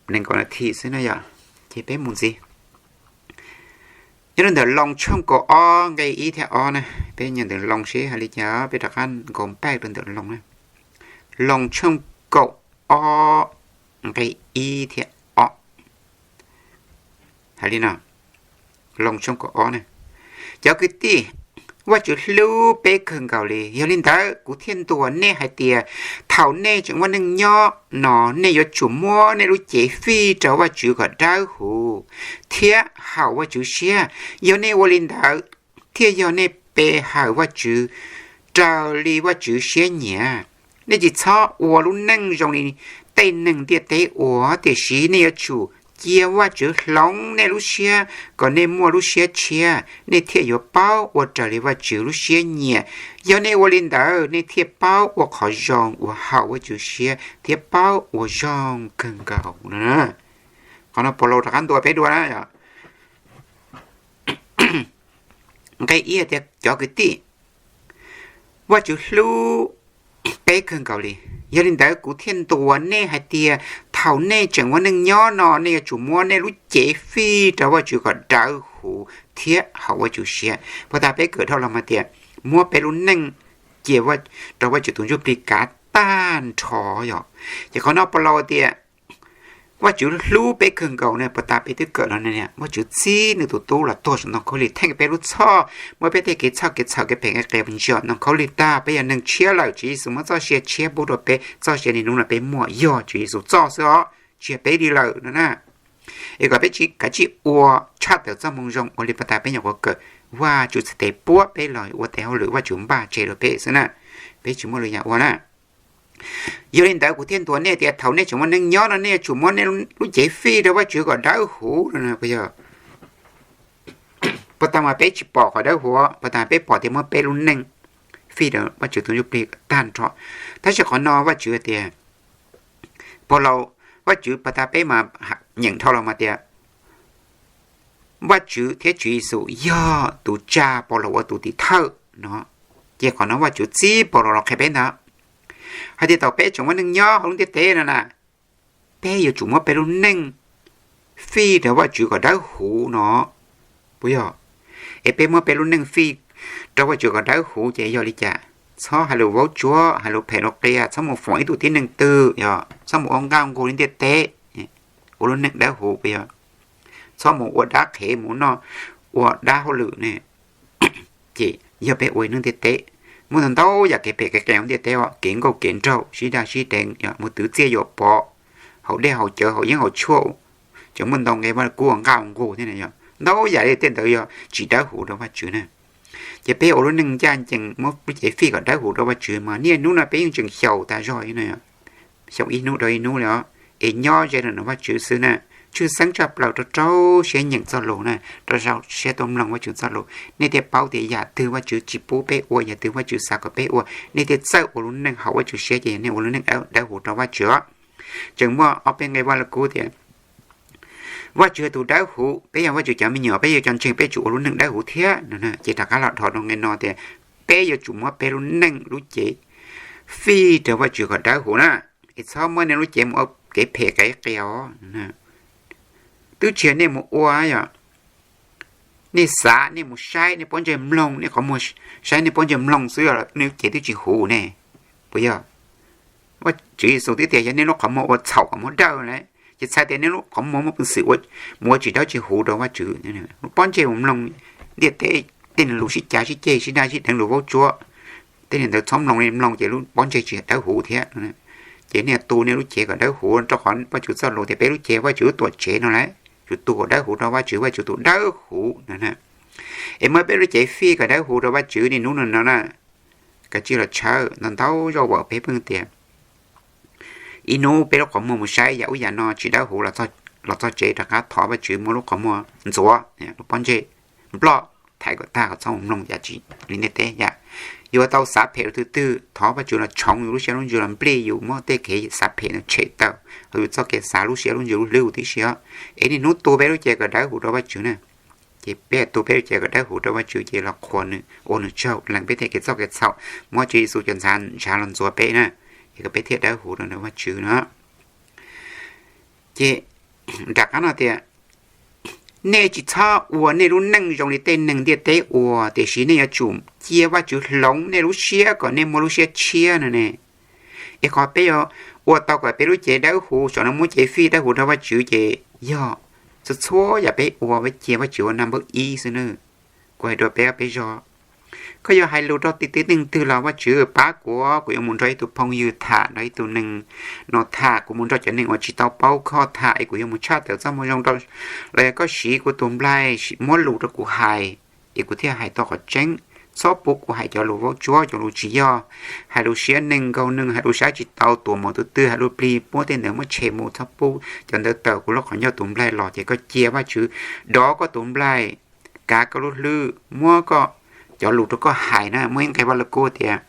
nees nkaum nas this xwb na yom, ces peb mus ntxiv. Nyob rau ntawm Loos tshooj kaum ob nqe ib thiab ob na, peb nyob ntawm Loos seb hais li cas peb rov qab nkaus npaj rau ntawm Loos na. Loos tshooj kaum ob nqe ib thiab ob, hais li no, Loos tshooj kaum ob na, cov kwv tij, Vajtswv hlub peb kawg nkaus li, yog li ntawd kuv thiaj ntuas nej hais tias thaum nej tseem muaj neej nyob no nej yuav tsum muab nej lub cev fij rau Vajtswv kom dawb huv thiab haum Vajtswv siab. Yog nej ua li ntawd thiaj yog nej pe hawm Vajtswv raws li Vajtswv siab nyiam. Nej tsis txhob ua lub neej zoo li tej neeg ntiaj teb ua, tiam sis nej yuav tsum cia Vajtswv hloov nej lub siab kom nej muaj lub siab tshiab, nej thiaj yuav paub ua raws li Vajtswv lub siab nyiam. Yog nej ua li ntawd, nej thiaj paub ua qhov zoo uas haum Vajtswv siab thiab paub ua zoo kawg nkaus no. Qhov no Paulus rov qab ntuas peb dua na. Nqe ib tias, cov kwv tij, Vajtswv hlub peb kawg nkaus li. Yog li ntawd kuv thiaj ntuas nej hais tias thaum nej tseem ua neej nyob no, nej yuav tsum muab nej lub cev fij rau Vajtswv kom dawb huv thiab haum Vajtswv siab. Puag ta peb kawm dhau los mas tias muab peb lub neej cia rau Vajtswv tus ntsuj plig kav tag nrho yom. Ces qhov no Paulus tias Vajtswv hlub peb kawg nkaus ne, puag ta peb twb kawm los ne, Vajtswv txib nws tus tub los tuag saum ntoo khaub lig theej peb lub txhoj, muab peb tej kev txhawj kev txhawm kev phem kev qias ntsia ntoo khaub lig tag, peb yog neeg tshiab lawm, Tswv Yexus muab txoj sia tshiab pub rau peb, txoj sia niaj hnub no peb muaj yog Tswv Yexus txoj xwb os, tsis yog peb li lawm no na. Es kom peb kav tsij ua tshaj tawm txoj moo zoo ua li puag ta peb nyuam qhuav kawm, Vajtswv txhais tes puab peb los ua tes hauj lwm Vajtswv npaj tseg rau peb xwb na, peb tsis muaj lwm yam ua na. Yog li ntawd kuv thiaj ntuas nej tias thaum nej tseem ua neej nyob no nej yuav tsum muab nej lub cev fij rau Vajtswv kom dawb huv no puas yog? Puag ta mas peb tsis pom qhov dawb huv, puag ta peb pom tias muab peb lub neej fij rau Vajtswv tus ntsuj plig tag nrho. Tab sis qhov no Vajtswv tias, Paulus, Vajtswv puag ta peb mas nyeem dhau los mas tias Vajtswv thiab Tswv Yexus yog tus tsa Paulus ua tus tim thawj no. Ces qhov no Vajtswv txib Paulus los qhia peb ntag, hais tias thaum peb tseem ua neej nyob hauv lub ntiaj teb no na, peb yuav tsum muab peb lub neej fij rau Vajtswv kom dawb huv no, puas yog? Es peb muab peb lub neej fij rau Vajtswv kom dawb huv ces yog li cas? Txhob hais lus vaub tsuab, hais lus phem lus qias, txhob mus foom ib tug tib neeg twg, yog txhob mus ua nqaj nqug li ntiaj teb, ua lub neej dawb huv puas yog? Txhob mus ua dab qhev, mus noj ua dab hauj lwm ne. Ces yog peb ua ib hnub ntiaj teb, muaj ntau ntau yam kev phem kev qias ntiaj teb os, kev nkauj kev nraug, sib daj sib deev, mus twv txiaj yuam pov, haus dej haus cawv, haus yeeb haus tshuaj, ces muaj ntau nqe Vaj Lug Kub ua nqaj ua nqug thiab na. Yog ntau yam li tej ntawd yog tsis dawb huv rau Vajtswv na. Ces peb ua lub neej ncaj ncees muab lub cev fij kom dawb huv rau Vajtswv mas niaj hnub no peb yeej tseem xyaum tas zog no, xyaum ib hnub dhau ib hnub li os, es nyob ze rau ntawm Vajtswv xwb na. Tshwj xeeb tshaj plaws rau rau siab nyeem txoj lus na, rau rau siab tuaj mloog Vajtswv txoj lus, nej thiaj paub tias yam twg Vajtswv tsis pub peb ua, yam twg Vajtswv xav kom peb ua, nej thiaj txawj ua lub neej haum Vajtswv siab ces yog nej ua lub neej dawb huv rau Vajtswv os. Tseem muaj ob peb nqe Vaj Lug Kub tias Vajtswv yog tus dawb huv, peb yog Vajtswv cov me nyuam, peb yuav cov ntseeg peb yuav tsum ua lub neej dawb huv thiab no. Ces rov qab los dhos rau nqe no tias peb yuav tsum muab peb lub neej lub cev fij rau Vajtswv kom dawb huv na, es txhob muab nej lub cev mus ua kev phem kev qias os. Twb tsis yog nej mus ua, yog nej xav, nej mus saib, nej pob ntseg mloog, nej qhov muag saib, nej pob ntseg mloog xwb, nej lub cev twb tsis huv ne, puas yog? Tswv Yexus twb tias yog nej lub qhov muag ua txhaum qhov muag dawb lawm, ces txhais tias nej lub qhov muag muaj peev xwm mus ua tsis dawb tsis huv rau Vajtswv. Lub pob ntseg mus mloog ntiaj teb tej lus sib cav sib ceg sib daj sib deev lus vaub tsuab, tej li ntawd txhob mloog li, mloog ces lub pob ntseg tsis dawb huv thiab. Ces nej tu nej lub cev kom dawb huv, rau qhov Vajtswv txoj lus tias peb lub cev Vajtswv lub tuam tsev no lauj, yuav tu kom dawb huv rau Vajtswv, Vajtswv tus dawb huv no. Es muab peb lub cev fij kom dawb huv rau Vajtswv niaj hnub no no na. Kav tsij los tshawb ntau ntau zaus uas peb pheej tias ib hnub peb lub qhov muag mus saib yam ub yam no tsis dawb huv los txog tsev rov qab thov Vajtswv muab lub qhov muag ntxuav, lub pob ntseg nploj thaiv kom tag kom txhob mus mloog yam tsis li ntiaj teb yam. Yuav tau xav phem rau tus twg, thov Vajtswv los tshoov yus lub siab lub ntsws, los nplij yus, muab tej kev xav phem no tshem tawm hauv yus txoj kev xav, lub siab lub ntsws lub hlwb huv tib si os. Es niaj hnub tu peb lub cev kom dawb huv rau Vajtswv na. Ces peb tu peb lub cev kom dawb huv rau Vajtswv ces los qhuas nws, ua nws tsaug, lees peb tej kev txoj kev txhaum, muab Tswv Yexus cov ntxhais ntshav los ntxuav peb na, es kom peb thiaj dawb huv rau ntawm Vajtswv no. Ces nram qab no tias, nej tsis txhob ua nej lub neej zoo li tej neeg ntiaj teb ua, tiam sis nej yuav tsum cia Vajtswv hloov nej lub siab kom nej muaj lub siab tshiab no ne. Es qhov peb yuav ua tau kom peb lub cev dawb huv, saum no muab cev fij dawb huv rau Vajtswv ces yog txhua txhua yam peb ua peb cia Vajtswv ua naj npawb ib xwb nawb. Kuv hais rau peb, peb zog, koj yuav hais lus rau tib tib neeg twg los Vajtswv pab kuv, kuv yuav mus nrog ib tug phooj ywg tham, nrog ib tug neeg no tham, kuv mus nrog cov neeg uas tsis tau paub koj tham es kuv yuav mus tshaj tawm txoj moo zoo rau, los yog koj siv kuv tus nplaig muab lus rau kuv hais, es kuv thiaj hais tau qhov tseeb. txhob pub kuv hais cov lus vaub tsuab, cov lus tsis yog, hais lus siab neeg nkaug neeg, hais lus saib tsis taus, tuam mus tus twg, hais lus plig, muab tej ntawd muab tshem mus, txhob pub cov ntawd tawm kuv lub qhov ncauj tus nplaig los ces koj cia Vajtswv dov koj tus nplaig, kav koj lub hlwb, muab koj cov lus rau koj hais na. Muaj ib nqe Vaj Lug Kub tias,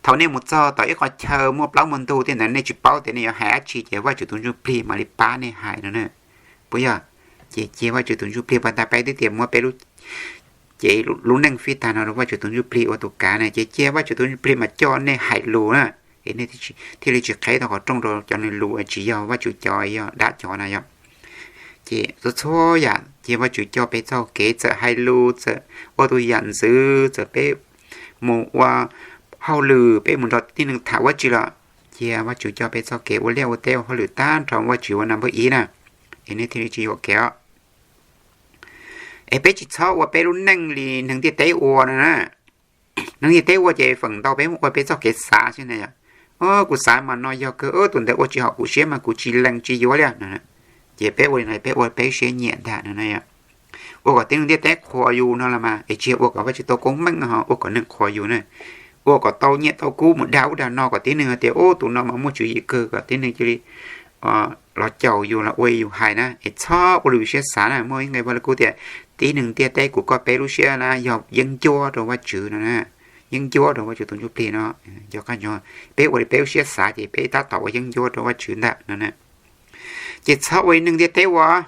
thaum nej mus txog tom ib qhov chaw muaj plaub muaj ntug tej ntawd nej tsis paub tias nej yuav hais dab tsi ces Vajtswv tus Ntsuj Plig mam li pab nej hais no na. Puas yog? Ces cia Vajtswv tus Ntsuj Plig pab ntag. Peb twb tias muab peb lub, ces lub neej fij tag no rau Vajtswv tus Ntsuj Plig ua tus kav na, ces cia Vajtswv tus Ntsuj Plig mas coj nej hais lus na, es nej thiaj li tsis qheb tau qhov rooj rau cov nws lus tsis yog Vajtswv cov, yog dab cov na yom. Ces txhua txhua yam cia Vajtswv coj peb txoj kev, txawm hais lus, txawm ua tus yam ntxwv, txawm peb mus ua hauj lwm, peb mus nrog tib neeg tham dab tsi los cia Vajtswv coj peb txoj kev ua liaj ua teb ua hauj lwm tag nrho Vajtswv ua nab npawb ib na, es nej thiaj li tsis yuam kev os. Es peb tsis txhob ua peb lub neej li neeg ntiaj teb ua no na. Neeg ntiaj teb ua ces feem ntau peb mus ua peb txoj kev xav xwb na yom. Kuv xav mas no yog kawg, tus ntawd ua tsis haum kuv siab mas kuv tsis lees tsis yuav li no. Ces peb ua li no peb ua peb siab nyiam ntag no na yom. Ua kom tib neeg ntiaj teb qhuas yus no los mas es tsis yog ua kom Vajtswv tau koob meej no, ua kom neeg qhuas yus na. Ua kom tau nyiaj tau kub mus dag ub dag no kom tib neeg hais tias ub tus no mas muaj tswv yim kawg, kom tib neeg cia li los caum yus los ua yus hais na, es txhob ua li yus siab xav na. Muaj ib nqe Vaj Lug Kub tias, tib neeg ntiaj teb kuv koj peb lub siab na yog yeeb ncuab rau Vajtswv no na, yeeb ncuab rau Vajtswv tus Ntsuj Plig no. Peb ua li peb lub siab xav ces peb tab tom ua yeeb ncuab rau Vajtswv ntag no na. Ces txhob ua li neeg ntiaj teb ua,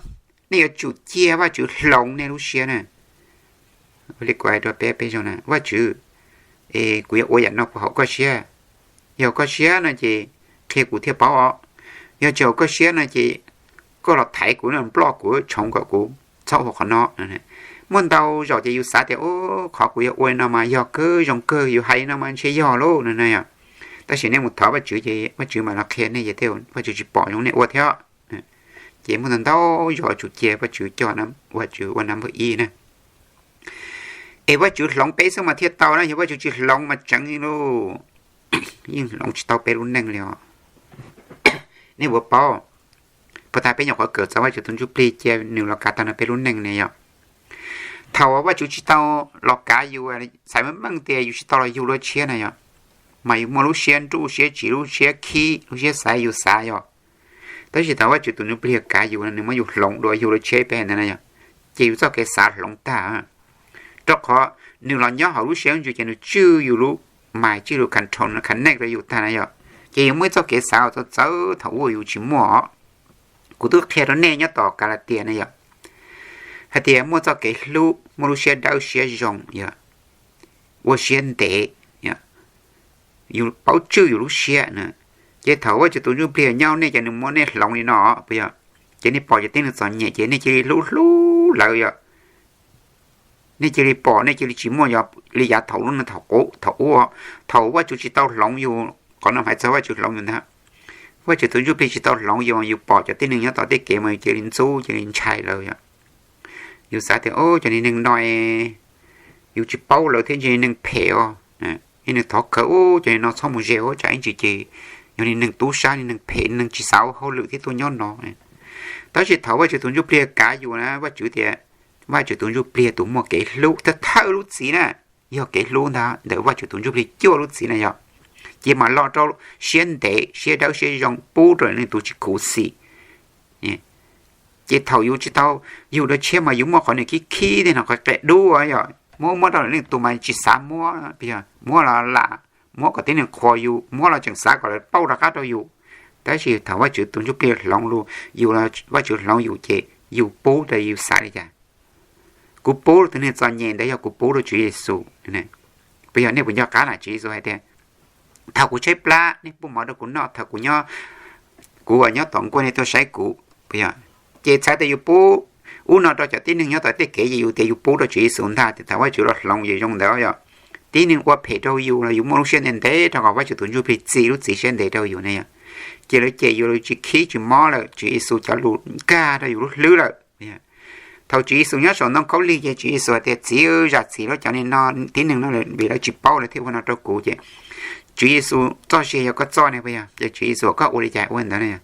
nej yuav tsum cia Vajtswv hloov nej lub siab na. Li kuv hais rau peb peb zoo na, Vajtswv, es kuv yuav ua yam no puas haum koj siab? Yog koj siab no ces qhia kuv thiaj paub os. Yog tsis haum koj siab no ces koj los thaiv kuv, nploj kuv, tshoov kom kuv txhob ua qhov no. Muaj ntau zaus ces yus xav tias, u, qhov kuv yuav ua no mas yog kawg zoo kawg, yus hais no mas ntshe yog lauj no na yom. Tab sis nej mus thov Vajtswv ces Vajtswv mam los qhia nej, Vajtswv tsis pom zoo nej ua thiab. Ces muaj ntau ntau zaus tsum cia Vajtswv coj, Vajtswv ua nab npawb ib na. Es Vajtswv hloov peb xwb mas thiaj tau na, yog Vajtswv tsis hloov mas tseev lauj, yeej hloov tsis tau peb lub neej li os. Nej puas paub, puas tas peb nyuam qhuav kawm txog Vajtswv tus Ntsuj Plig cia nws los kav tag nrho peb lub neej ne yom. Thaum Vajtswv tsis tau los kav yus, txhais meej meej tias yus tsis tau los yug lub tshiab na yom, mas yus muaj lub siab nruj siab tsiv, lub siab khib, lub siab xav yus xav yom. Tab sis thaum Vajtswv tus Ntsuj Plig kav yus, nws muab yus hloov dua yug lub tshiab peb ntawd na yom, ces yus txoj kev xav hloov tag. Rau qhov nws los nyob hauv lub siab ntsis ces nws tswj yus lub mind, tswj lub control, nws connect rau yus tag na yom. Ces yus muaj ib txoj kev xav uas txawv txawv thaum ub yus tsis muaj os. Kuv twb qhia rau nej nyob tom Kalatias na yom, hais tias muaj txoj kev hlub, muaj lub siab dawb siab zoo yom, ua siab ntev, yus paub tswj yus lub siab na. Ces thaum Vajtswv tus Ntsuj Plig nyob nej ces nws muab nej hloov li no, puas yog? Ces nej pom cov tib neeg txom nyem ces nej cia li hlub hlub lawv yom. Nej cia li pom, nej cia li tsis muaj li yav thaum ub, thaum ub, thaum Vajtswv tsis tau hloov yus, qhov no hais txog Vajtswv hloov yus ntag. Vajtswv tus Ntsuj Plig tsis tau hloov yus, yus pom cov tib neeg nyob tom tej kev mas yus cia li ntxub, cia li ntshai lawv yom. Yus xav tias, o, cov niag neeg no yus tsis paub lawv thiab, ntshe neeg phem os. Niag neeg thov khawv, u, cov niag no txhob mus ze, tsam ib ntsis ces yog niag neeg tub sab, niag neeg phem, neeg tsis xav ua hauj lwm thiab tuaj nyob no. Tab sis thaum Vajtswv tus Ntsuj Plig kav yus na, Vajtswv tias, Vajtswv tus Ntsuj Plig tus muaj kev hlub thawj thawj lub txim na, yog kev hlub ntag ntawm Vajtswv tus Ntsuj Plig cuaj lub txim na yom. Ces mam los rau siab ntev, siab dawb siab zoo pub rau neeg tus tsis khuv xim. Ces thaum yus tsis tau yug dua tshiab mas yus muaj qhov niag khib khib tej no, qhov qia dub yom, muab muab rau lwm leej tus mas tsis xav muab, muab los lam, muab kom tib neeg qhuas yus, muab los tseem xav kom lawv pauj rov qab rau yus. Tab sis thaum Vajtswv tus Ntsuj Plig hloov yus, Vajtswv hloov yus ces yus pub rau, yus xav li cas? Kuv pub rau tus neeg txom nyem ntawd yog kuv pub rau Tswv Yexus. Puas yog? Nej puas nco qab na Tswv Yexus hais tias, thaum kuv tshaib plab nej pub mov rau kuv noj, thaum kuv nyob, kuv uas nyob tom nkuaj nej tuaj saib kuv. Puas yog? Ces txhais tias yus pub ub no rau cov tib neeg nyob tom tej kev, ces yus tias yus pub rau Tswv Yexus ntag, ces thaum Vajtswv los hloov yus zoo ntawd yom. Tib neeg ua phem rau yus los yus muaj lub siab ntev ntev rau kom Vajtswv tus Ntsuj Plig txi lub txim siab ntev rau yus ne yom. Ces lawv cem yus, lawv tsis khib tsis mob lawm, Tswv Yexus cov lus nkag rau yus lub hlwb lawm. Thaum Tswv Yexus nyob saum ntoo khaub lig ces Tswv Yexus hais tias, txiv, zam txim rau cov niag no, tib neeg no, vim lawv tsis paub lawv thiaj ua no rau kuv. Ces Tswv Yexus txoj sia yog koj txoj ne, puas yog? Ces Tswv Yexus kom koj ua li cas ua ntawd na.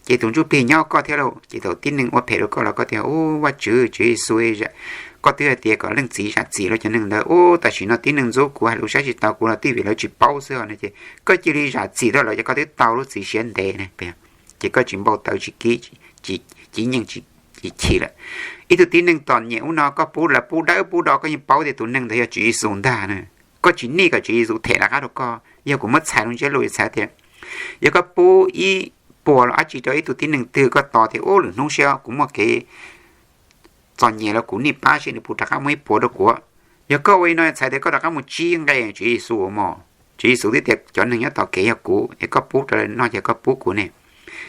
Ces tus Ntsuj Plig nyob koj thiab lauj, ces thaum tib neeg ua phem rau koj los koj tias, u, Vajtswv, Tswv Yexus, koj twb hais tias kom leej txiv zam txim rau cov neeg ntawd, ub, tam sim no tib neeg ntxub kuv, hais lus saib tsis taus kuv los twb vim lawv tsis paub xwb os. No ces koj cia li zam txim rau lawv ces koj twb tau lub txiv siab ntev na, ces koj tsis npau taws tsis kib, tsis nyeej tsis chim lawm. Ib tug tib neeg txom nyem ub no koj pub, lawv pub dawb pub do, koj yeej paub tias tus neeg ntawd yog Tswv Yexus ntag na. Koj tsis nij kom Tswv Yexus them rov qab rau koj. Yog kuv muab txhais lub ntsiab lus txhais tias, yog koj pub ib puas los dab tsi rau ib tug tib neeg twg koj tos tias, ub, lwm hnub seb kuv muaj kev txom nyem los kuv nij pab seb nws puas rov qab muab ib puas rau kuv. Yog koj ua li no txhais tias koj rov qab mus tsib nqe Tswv Yexus mos. Tswv Yexus twb tias cov neeg nyob tom kev yog kuv es koj pub rau lawv noj ces koj pub kuv ne.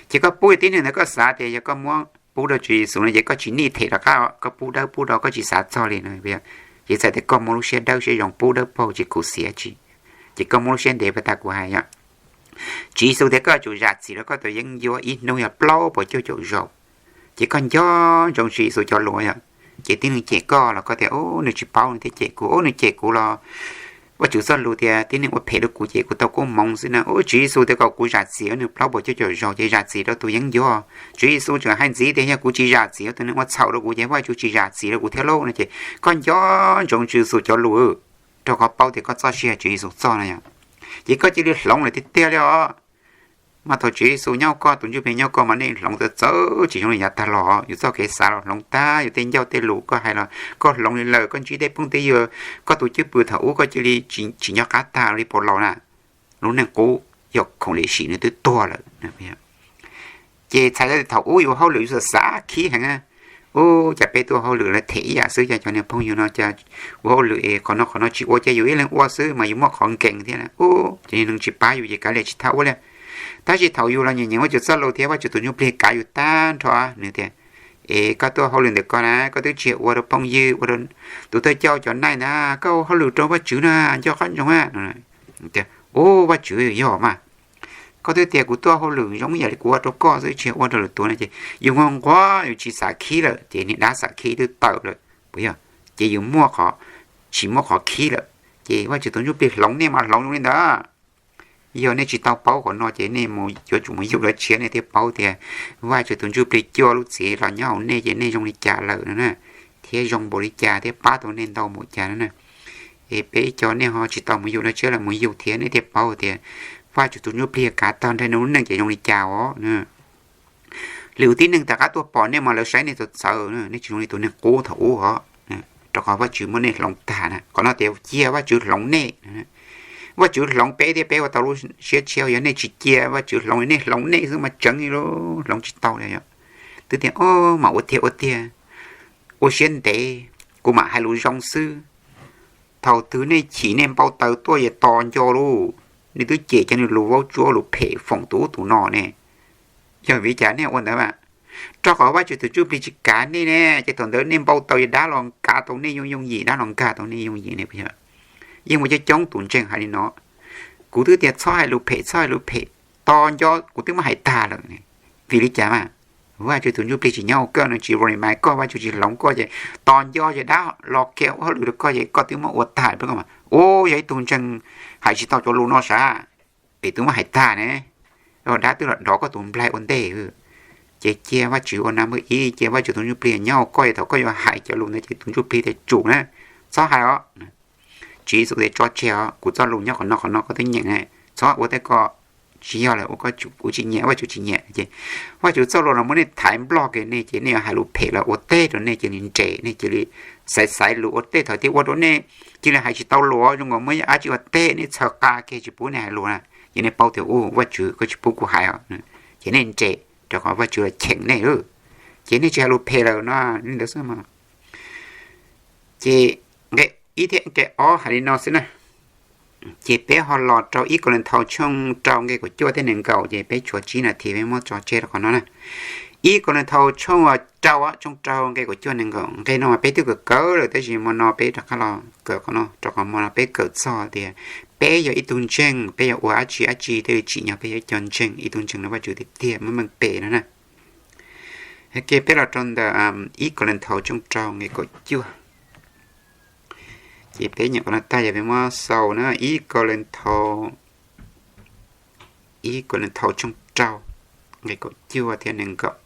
Ces koj pub tib neeg ntawd koj xav tias yog koj muab pub rau Tswv Yexus no ces koj tsis nij them rov qab, koj pub dawb pub do koj tsis xav txog li no. Ces txhais tias koj muaj lub siab dawb siab zoo pub dawb paug tsis khuv xim dab tsi, ces koj muaj lub siab ntev pas tas kuv hais yom. Tswv Yexus tias koj yuav tsum zam txim rau koj tus yeeb ncuab ib hnub yog plaub puas cuaj caum zaus. Ces koj nco ntsoov Tswv Yexus cov lus yom. Ces tib neeg cem koj los koj tias, ub, nws tsis paub nws thiaj cem kuv, ub, nws cem kuv los Vajtswv txoj lus tias tib neeg ua phem rau kuv ces kuv tau koob hmoov xwb na. Ub, Tswv Yexus tias kom kuv zam txim rau nws plaub puas cuaj caum zaus, ces zam txim rau tus yeeb ncuab. Tswv Yexus tseem hais ntxiv tias yog kuv tsis zam txim rau tus neeg ua txhaum rau kuv ces Vajtswv tsis zam txim rau kuv thiab lauj no. Ces koj nco ntsoov Tswv Yexus cov lus rau qhov paub tias koj txoj sia Tswv Yexus txoj no yom. Ces koj cia li hloov lawm tiag tiag li os. Mas thaum Tswv Yexus nyob koj, tus Ntsuj Plig nyob koj mas nej hloov txawv txawv tsis zoo li yav tag los. Yus txoj kev xav los hloov tag, yus tej ncauj tej lus koj hais los koj hloov li lawm, koj ntsib tej phooj tej ywg, koj tus cwj pwm thaum ub koj cia li tsis nco qab tag li Paulus na. Lub neej qub yog khoom lim sim nws twb tuag lawm. Ces txhais tau tias thaum ub yus ua hauj lwm yus xav xav khib heev. Ub, cas peb tuaj ua hauj lwm lawv them ib yam xwb, cas cov niag phooj ywg no ua hauj lwm es qhov no qhov no tsis ua, ces yus ib leeg ua xwb mas yus muaj qhov nkees thiab. Ub, cov niag neeg tsis pab yus ces kav liam tsis txhob ua li. Tab sis thaum yus los nyeem nyeem Vajtswv txoj lus thiab Vajtswv tus Ntsuj Plig kav yus tag nrho, nws tias, es koj tuaj hauj lwm ntawm koj na, koj twb tsis ua rau phooj ywg, ua rau tus thawj coj cov naij ntag, koj ua hauj lwm rau Vajtswv na, nco qab ntsoov na. Ub, Vajtswv yog mas, koj twb tias kuv tuaj hauj lwm zoo ib yam li kuv ua rau koj xwb, tsis ua rau lwm tus no. Ces yus nquag nquag yus tsis xav khib lawm, ces niag dab xav khib twb tawm lawm, puas yog? Ces yus muaj qhov, tsis muaj qhov khib lawm. Ces Vajtswv tus Ntsuj Plig hloov nej mas hloov zoo li ntawd. Yog nej tsis tau paub qhov no ces nej yuav tsum mus yug dab tsi nej thiaj paub tias Vajtswv tus Ntsuj Plig cuaj lub txiv los nyob hauv nej ces nej zoo li cas lawm no na, thiab zoo npaum li cas thiab pab tau nej ntau npaum cas no na. Es peb cov nej ho tsis tau mus yug dab tsi los mus yug thiab nej thiaj paub tias Vajtswv tus Ntsuj Plig kav tag nrho nej lub neej ces zoo li cas os. Lwm tib neeg tom qab tuaj pom nej mas lawv saib nej txawv txawv, nej tsis zoo li tus neeg qub thaum ub os, rau qhov Vajtswv muab nej hloov tag na. Qhov no tias cia Vajtswv hloov nej. Vajtswv hloov peb thiab peb ua tau lub siab tshiab, yog nej tsis cia Vajtswv hloov, nej hloov nej xwb mas tseev li, hloov tsis tau li os. Twb tias, o, mam ua tiag ua tiag, ua siab ntev, kuv mam hais lus zoo xwb. Thaum twg nej chim nej npau taws tuaj es tos nco lauj, nej twb cem cov niag lus vaub tsuab lus phem foom tus ub tus no ne. Yog vim li cas nej ua ntawd mas? Rau qhov Vajtswv tus Ntsuj Plig tsis kav nej ne, ces thaum ntawd nej npau taws es dab los kav tau nej yooj yooj yim, dab los nkag tau nej yooj yim ne. Yeej muaj coob coob tus ntseeg hais li no, kuv twb tias txhob hais lus phem, txhob hais lus phem, tos nco kuv twb muab hais tag lawm ne. Vim li cas mas? Vajtswv tus Ntsuj Plig tsis nyob hauv koj, nws tsis remind koj, Vajtswv tsis hloov koj ces tos nco ces dab los kiag ua hauj lwm rau koj ces koj twb muab ua tag. Ua, yog ib tug ntseeg hais tsis tau cov lus no sav, es twb muab hais tag ne, dab twb los dov koj tus nplaig ua ntej. Ces cia Vajtswv ua nab npawb ib, cia Vajtswv tus Ntsuj Plig nyob hauv koj, thaum koj yuav hais cov lus ntawd ces tus Ntsuj Plig tias tsum na, txhob hais os. Tswv Yexus tias tso tseg os, kuv txoj lus nyob qhov no qhov no koj twb nyeem ne, txhob ua tej ko tsis yog lawm, ua ko kuv tsis nyiam, Vajtswv tsis nyiam. Ces Vajtswv txoj lus los muab nej thaiv nplog kiag nej, ces nej yuav hais lus phem los ua teb rau nej cia li nres, nej cia li xaiv xaiv lus ua teb, thaum twg ua rau nej cia li hais tsis tau lus, zoo nkaus muab dab tsi ua teb nej txhaws qa kiag tsis pub nej hais lus na, ces nej paub tias, u, Vajtswv koj tsis pub kuv hais os, ces nej nres rau qhov Vajtswv los cheem nej, ces nej tsis hais lus phem lawm no, li ntawd xwb mas. Ces nqe ib thiab nqe ob hais li no xwb na. Ces peb ho los rau ib Kauleethaus tshooj rau nqe kaum cuaj thiab nees nkaum, ces peb tshuav tsib nas this peb muab tso tseg rau qhov no na. Ib Kauleethaus tshooj rau, tshooj rau nqe kaum cuaj nees nkaum, nqe no mas peb twb kawm kawm lawm tab sis hmo no peb rov qab los kawm qhov no rau qhov hmo no peb kawm txog tias peb yog ib tug ntseeg, peb yuav ua dab tsi dab tsi thiaj li tsim nyog peb yog ib co ntseeg, ib tug ntseeg no Vajtswv tiag tiag muaj meej pem no na. Ok, peb los rau ntawm ib Kauleethaus tshooj rau nqe kaum cuaj. Ces peb nyeem qhov no tag yog peb muab xaus na, ib Kauleethaus, ib Kauleethaus tshooj rau nqe kaum cuaj thiab nees nkaum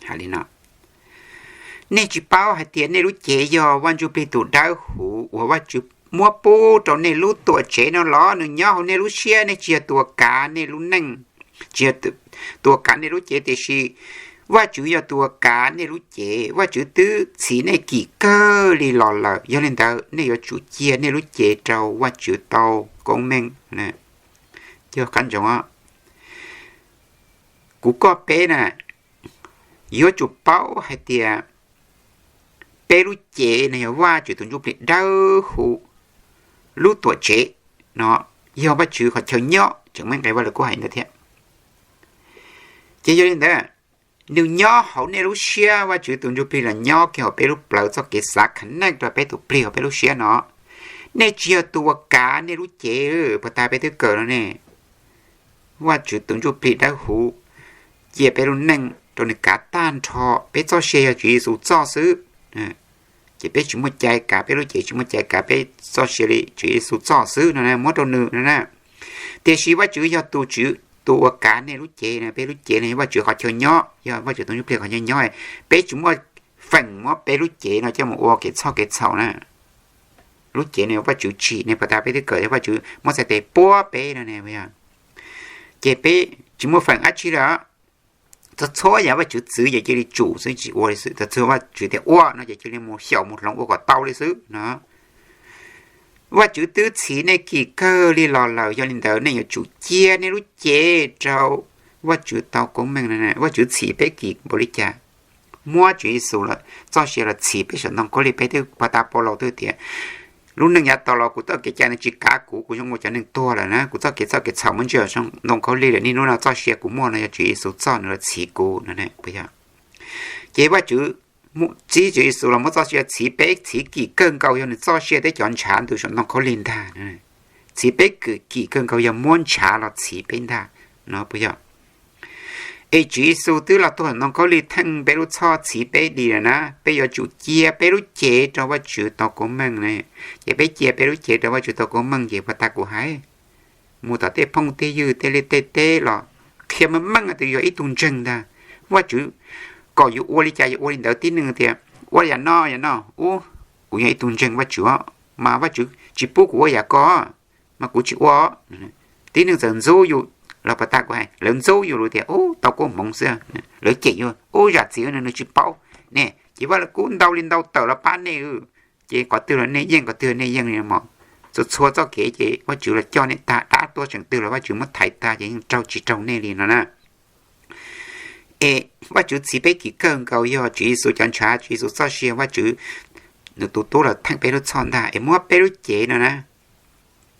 hais li no: Nej tsis paub hais tias nej lub cev yog Vaj Ntsujplig tus dawb huv uas Vajtswv muab pub rau nej lub tuam tsev no los? Nws nyob hauv nej lub siab, nej tsis yog tus uas kav nej lub neej, tsis yog tus uas kav nej lub cev, tiam sis Vajtswv yog tus uas kav nej lub cev. Vajtswv twb txhiv nej kim kawg li los lawm, yog li ntawd nej yuav tsum cia nej lub cev rau Vajtswv tau koob meej. Yog qab ntsoov, kuv koj peb na, yuav tsum paub hais tias peb lub cev no yog Vajtswv tus Ntsujplig dawb huv lub tuam tsev no, yog Vajtswv qhov chaw nyob, tseem muaj nqe Vaj Lus Kub hais ntawd thiab. Ces yog li ntawd, nws nyob hauv nej lub siab, Vajtswv tus Ntsujplig los nyob kiag hauv peb lub plawv, txoj kev xav connect rau peb tus plig hauv peb lub siab no. Nej tsis yog tus uas kav nej lub cev, puas tas peb twb kawm no ne. Vajtswv tus Ntsujplig dawb huv cia peb lub neej rau nws kav tag nrho, peb txoj sia yog Tswv Yexus txoj xwb. Ces peb tsis muaj cai kav peb lub cev, tsis muaj cai kav peb txoj sia li, Tswv Yexus txoj xwb no na, muab rau nws no na. Tiam sis Vajtswv yog tus Tswv, tus uas kav nej lub cev no, peb lub cev no yog Vajtswv qhov chaw nyob, yog Vajtswv tus Ntsujplig qhov chaw nyob, peb tsis muaj feem muab peb lub cev no coj mus ua kev txhoj kev txhaum na. Lub cev no yog Vajtswv tsim ne, puas tas peb twb kawm, Vajtswv muab txhais tes puab peb no ne. Ces peb tsis muaj feem dab tsi lawm. Txhua txhua yam Vajtswv txwv ces cia li tsum xwb, tsis ua li xwb, txog txog Vajtswv tias ua no ces cia li mus xyaum mus hloov ua kom tau li xwb no. Vajtswv twb txhiv nej kim kawg li los lawm, yog li ntawd nej yuav tsum cia nej lub cev rau Vajtswv tau koob meej. Vajtswv txhiv peb kim npaum li cas? Muab Tswv Yexus txoj sia los txhiv peb saum ntoo khaub lig. Peb twb pom tas Paulus twb tias, lub neej yav tau los kuv txoj kev cai no tsis kav kuv, kuv zoo ua cov neeg tuag lawm na, kuv txoj kev txhaum muab ntsia saum ntoo khaub lig lawm, niaj hnub no txoj sia kuv muaj no yog Tswv Yexus txoj, nws los txhiv kuv no. Ces Vajtswv txib Tswv Yexus los muab txoj sia txhiv peb, txhiv kim kawg nkaus yog nws txoj sia thiab cov ntshav ntws saum ntoo khaub lig ntag. Txhiv peb kim kawg nkaus yog muab ntshav los txhiv peb ntag no, puas yog? Es Tswv Yexus twb los tuag saum ntoo khaub lig theej peb lub txhoj, txhiv peb dim lawm na, peb yuav tsum cia peb lub cev rau Vajtswv tau koob meej ne. Ces peb cia peb lub cev rau Vajtswv tau koob meej ces puas tas kuv hais, mus tom tej phooj tej ywg tej liaj tej teb los qhia meej meej tias yog ib tug ntseeg ntag. Vajtswv kom yus ua li cas yus ua li ntawd. Tib neeg tias ua yam no yam no, ub, kuv yog ib tug ntseeg Vajtswv os, mas Vajtswv tsis pub kuv ua yam ko, mas kuv tsis ua. Tib neeg txawm ntxub yus los puas tas kuv hais, lawv ntxub yus lus tias ub tau koob hmoov xwb, lawv cem yus ub zam txim nws tsis paub ne. Ces Vaj Lus Kub ntau li ntau tawm los pab nej, ces qhov twg los nej yeej, qhov twg nej yeej li mas. Txhua txhua txoj kev ces Vajtswv los coj nej tag, dab tuaj tseem twg los Vajtswv muab thaiv tag ces yeej raug tsis raug nej li no na. Es Vajtswv txhiv peb kim kawg nkaus yog Tswv Yexus cov ntshav, Tswv Yexus txoj sia, Vajtswv nws tus tub los theej peb lub txhoj ntag. Es muab peb lub cev no na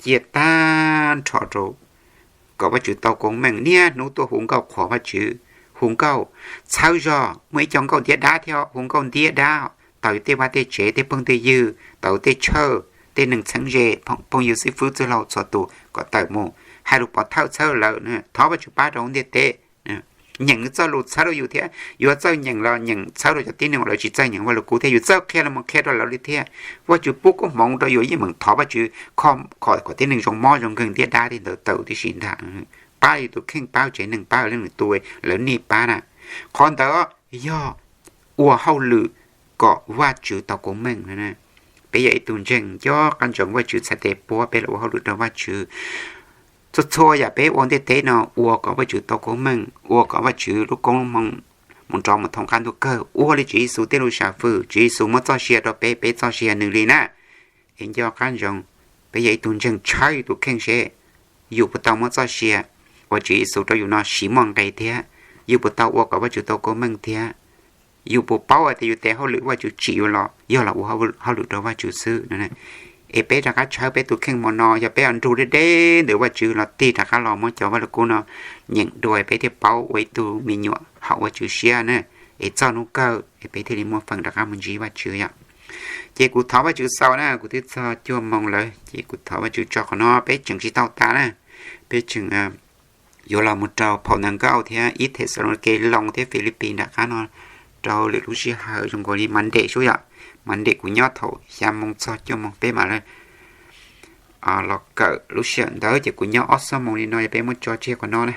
cia tag nrho rau kom Vajtswv tau koob meej, niaj hnub tuaj hu nkauj qhuas Vajtswv, hu nkauj txhawb zog, muaj ib co nkauj ntiab dab thiab, hu nkauj ntiab dab, taug yus tej vaj tej tsev, tej phooj tej ywg, taug tej church, tej neeg txheeb ze, phooj ywg xib fwb txwj laug txhua tus kom tawm mus hais lus pov thawj txhawb lawv, thov Vajtswv pab rau ntiaj teb. Nyeem nws txoj lus txhawb rau yus thiab, yuav txawj nyeem los nyeem txhawb rau cov tib neeg uas lawv tsis txawj nyeem Vaj Lus Kub thiab, yus txawj qhia los mus qhia rau lawv li thiab. Vajtswv pub koob hmoov rau yus, yeej meem thov Vajtswv kom kom tib neeg zoo mob zoo nkeeg ntiab dab tej ntawd tawm tib si ntag. Pab yus tus kheej, pab tsev neeg, pab leej twg tus lawv nij pab na. Qhov ntawd yog ua hauj lwm kom Vajtswv tau koob meej. Peb yog ib tug ntseeg, nco qab ntsoov Vajtswv txhais tes puab peb los ua hauj lwm rau Vajtswv. Txhua txhua yam peb ua ntiaj teb no ua kom Vajtswv tau koob meej, ua kom Vajtswv lub koob hmoov mus nrov mus thoob qab ntuj kawg, ua li Tswv Yexus tej lus sam fwm. Tswv Yexus muab txoj sia rau peb, peb txoj sia nws li na. Es nco qab ntsoov, peb yog ib tug ntseeg, tshawb yus tus kheej seb yus puas tau muab txoj sia uas Tswv Yexus rau yus no siv muaj nqe thiab, yus puas tau ua kom Vajtswv tau koob meej thiab, yus puas paub hais tias yus tes hauj lwm Vajtswv tsim yus los yog los ua hauj lwm rau Vajtswv xwb. Es peb rov qab tshawb peb tus kheej hmo no, yog peb ho nrug deb deb ntawm Vajtswv los tig rov qab los muab cov Vaj Lus Kub no nyeem dua, peb thiaj paub ua ib tug me nyuam haum Vajtswv siab na. Es txog hnub kawg es peb thiaj li muaj feem rov qab mus ntsib Vajtswv yom. Ces kuv thov Vajtswv xaus na, kuv twb txog cuaj moos lawm, ces kuv thov Vajtswv tso qhov no peb tseem tsis tau tas na. Peb tseem yuav los mus rau phau Ntawv Nkauj thiab ib Thexalaunikes, Loos thiab Filipis nram qab no rau lwm lub sij hawm zoo nkaus li Monday sub yom. Monday kuv nyob thaum xya moos txog cuaj moos, peb mam li los kawm lub sij hawm ntawd, ces kuv nyob ob xuab moos li no, yog peb muab tso tseg qhov no na.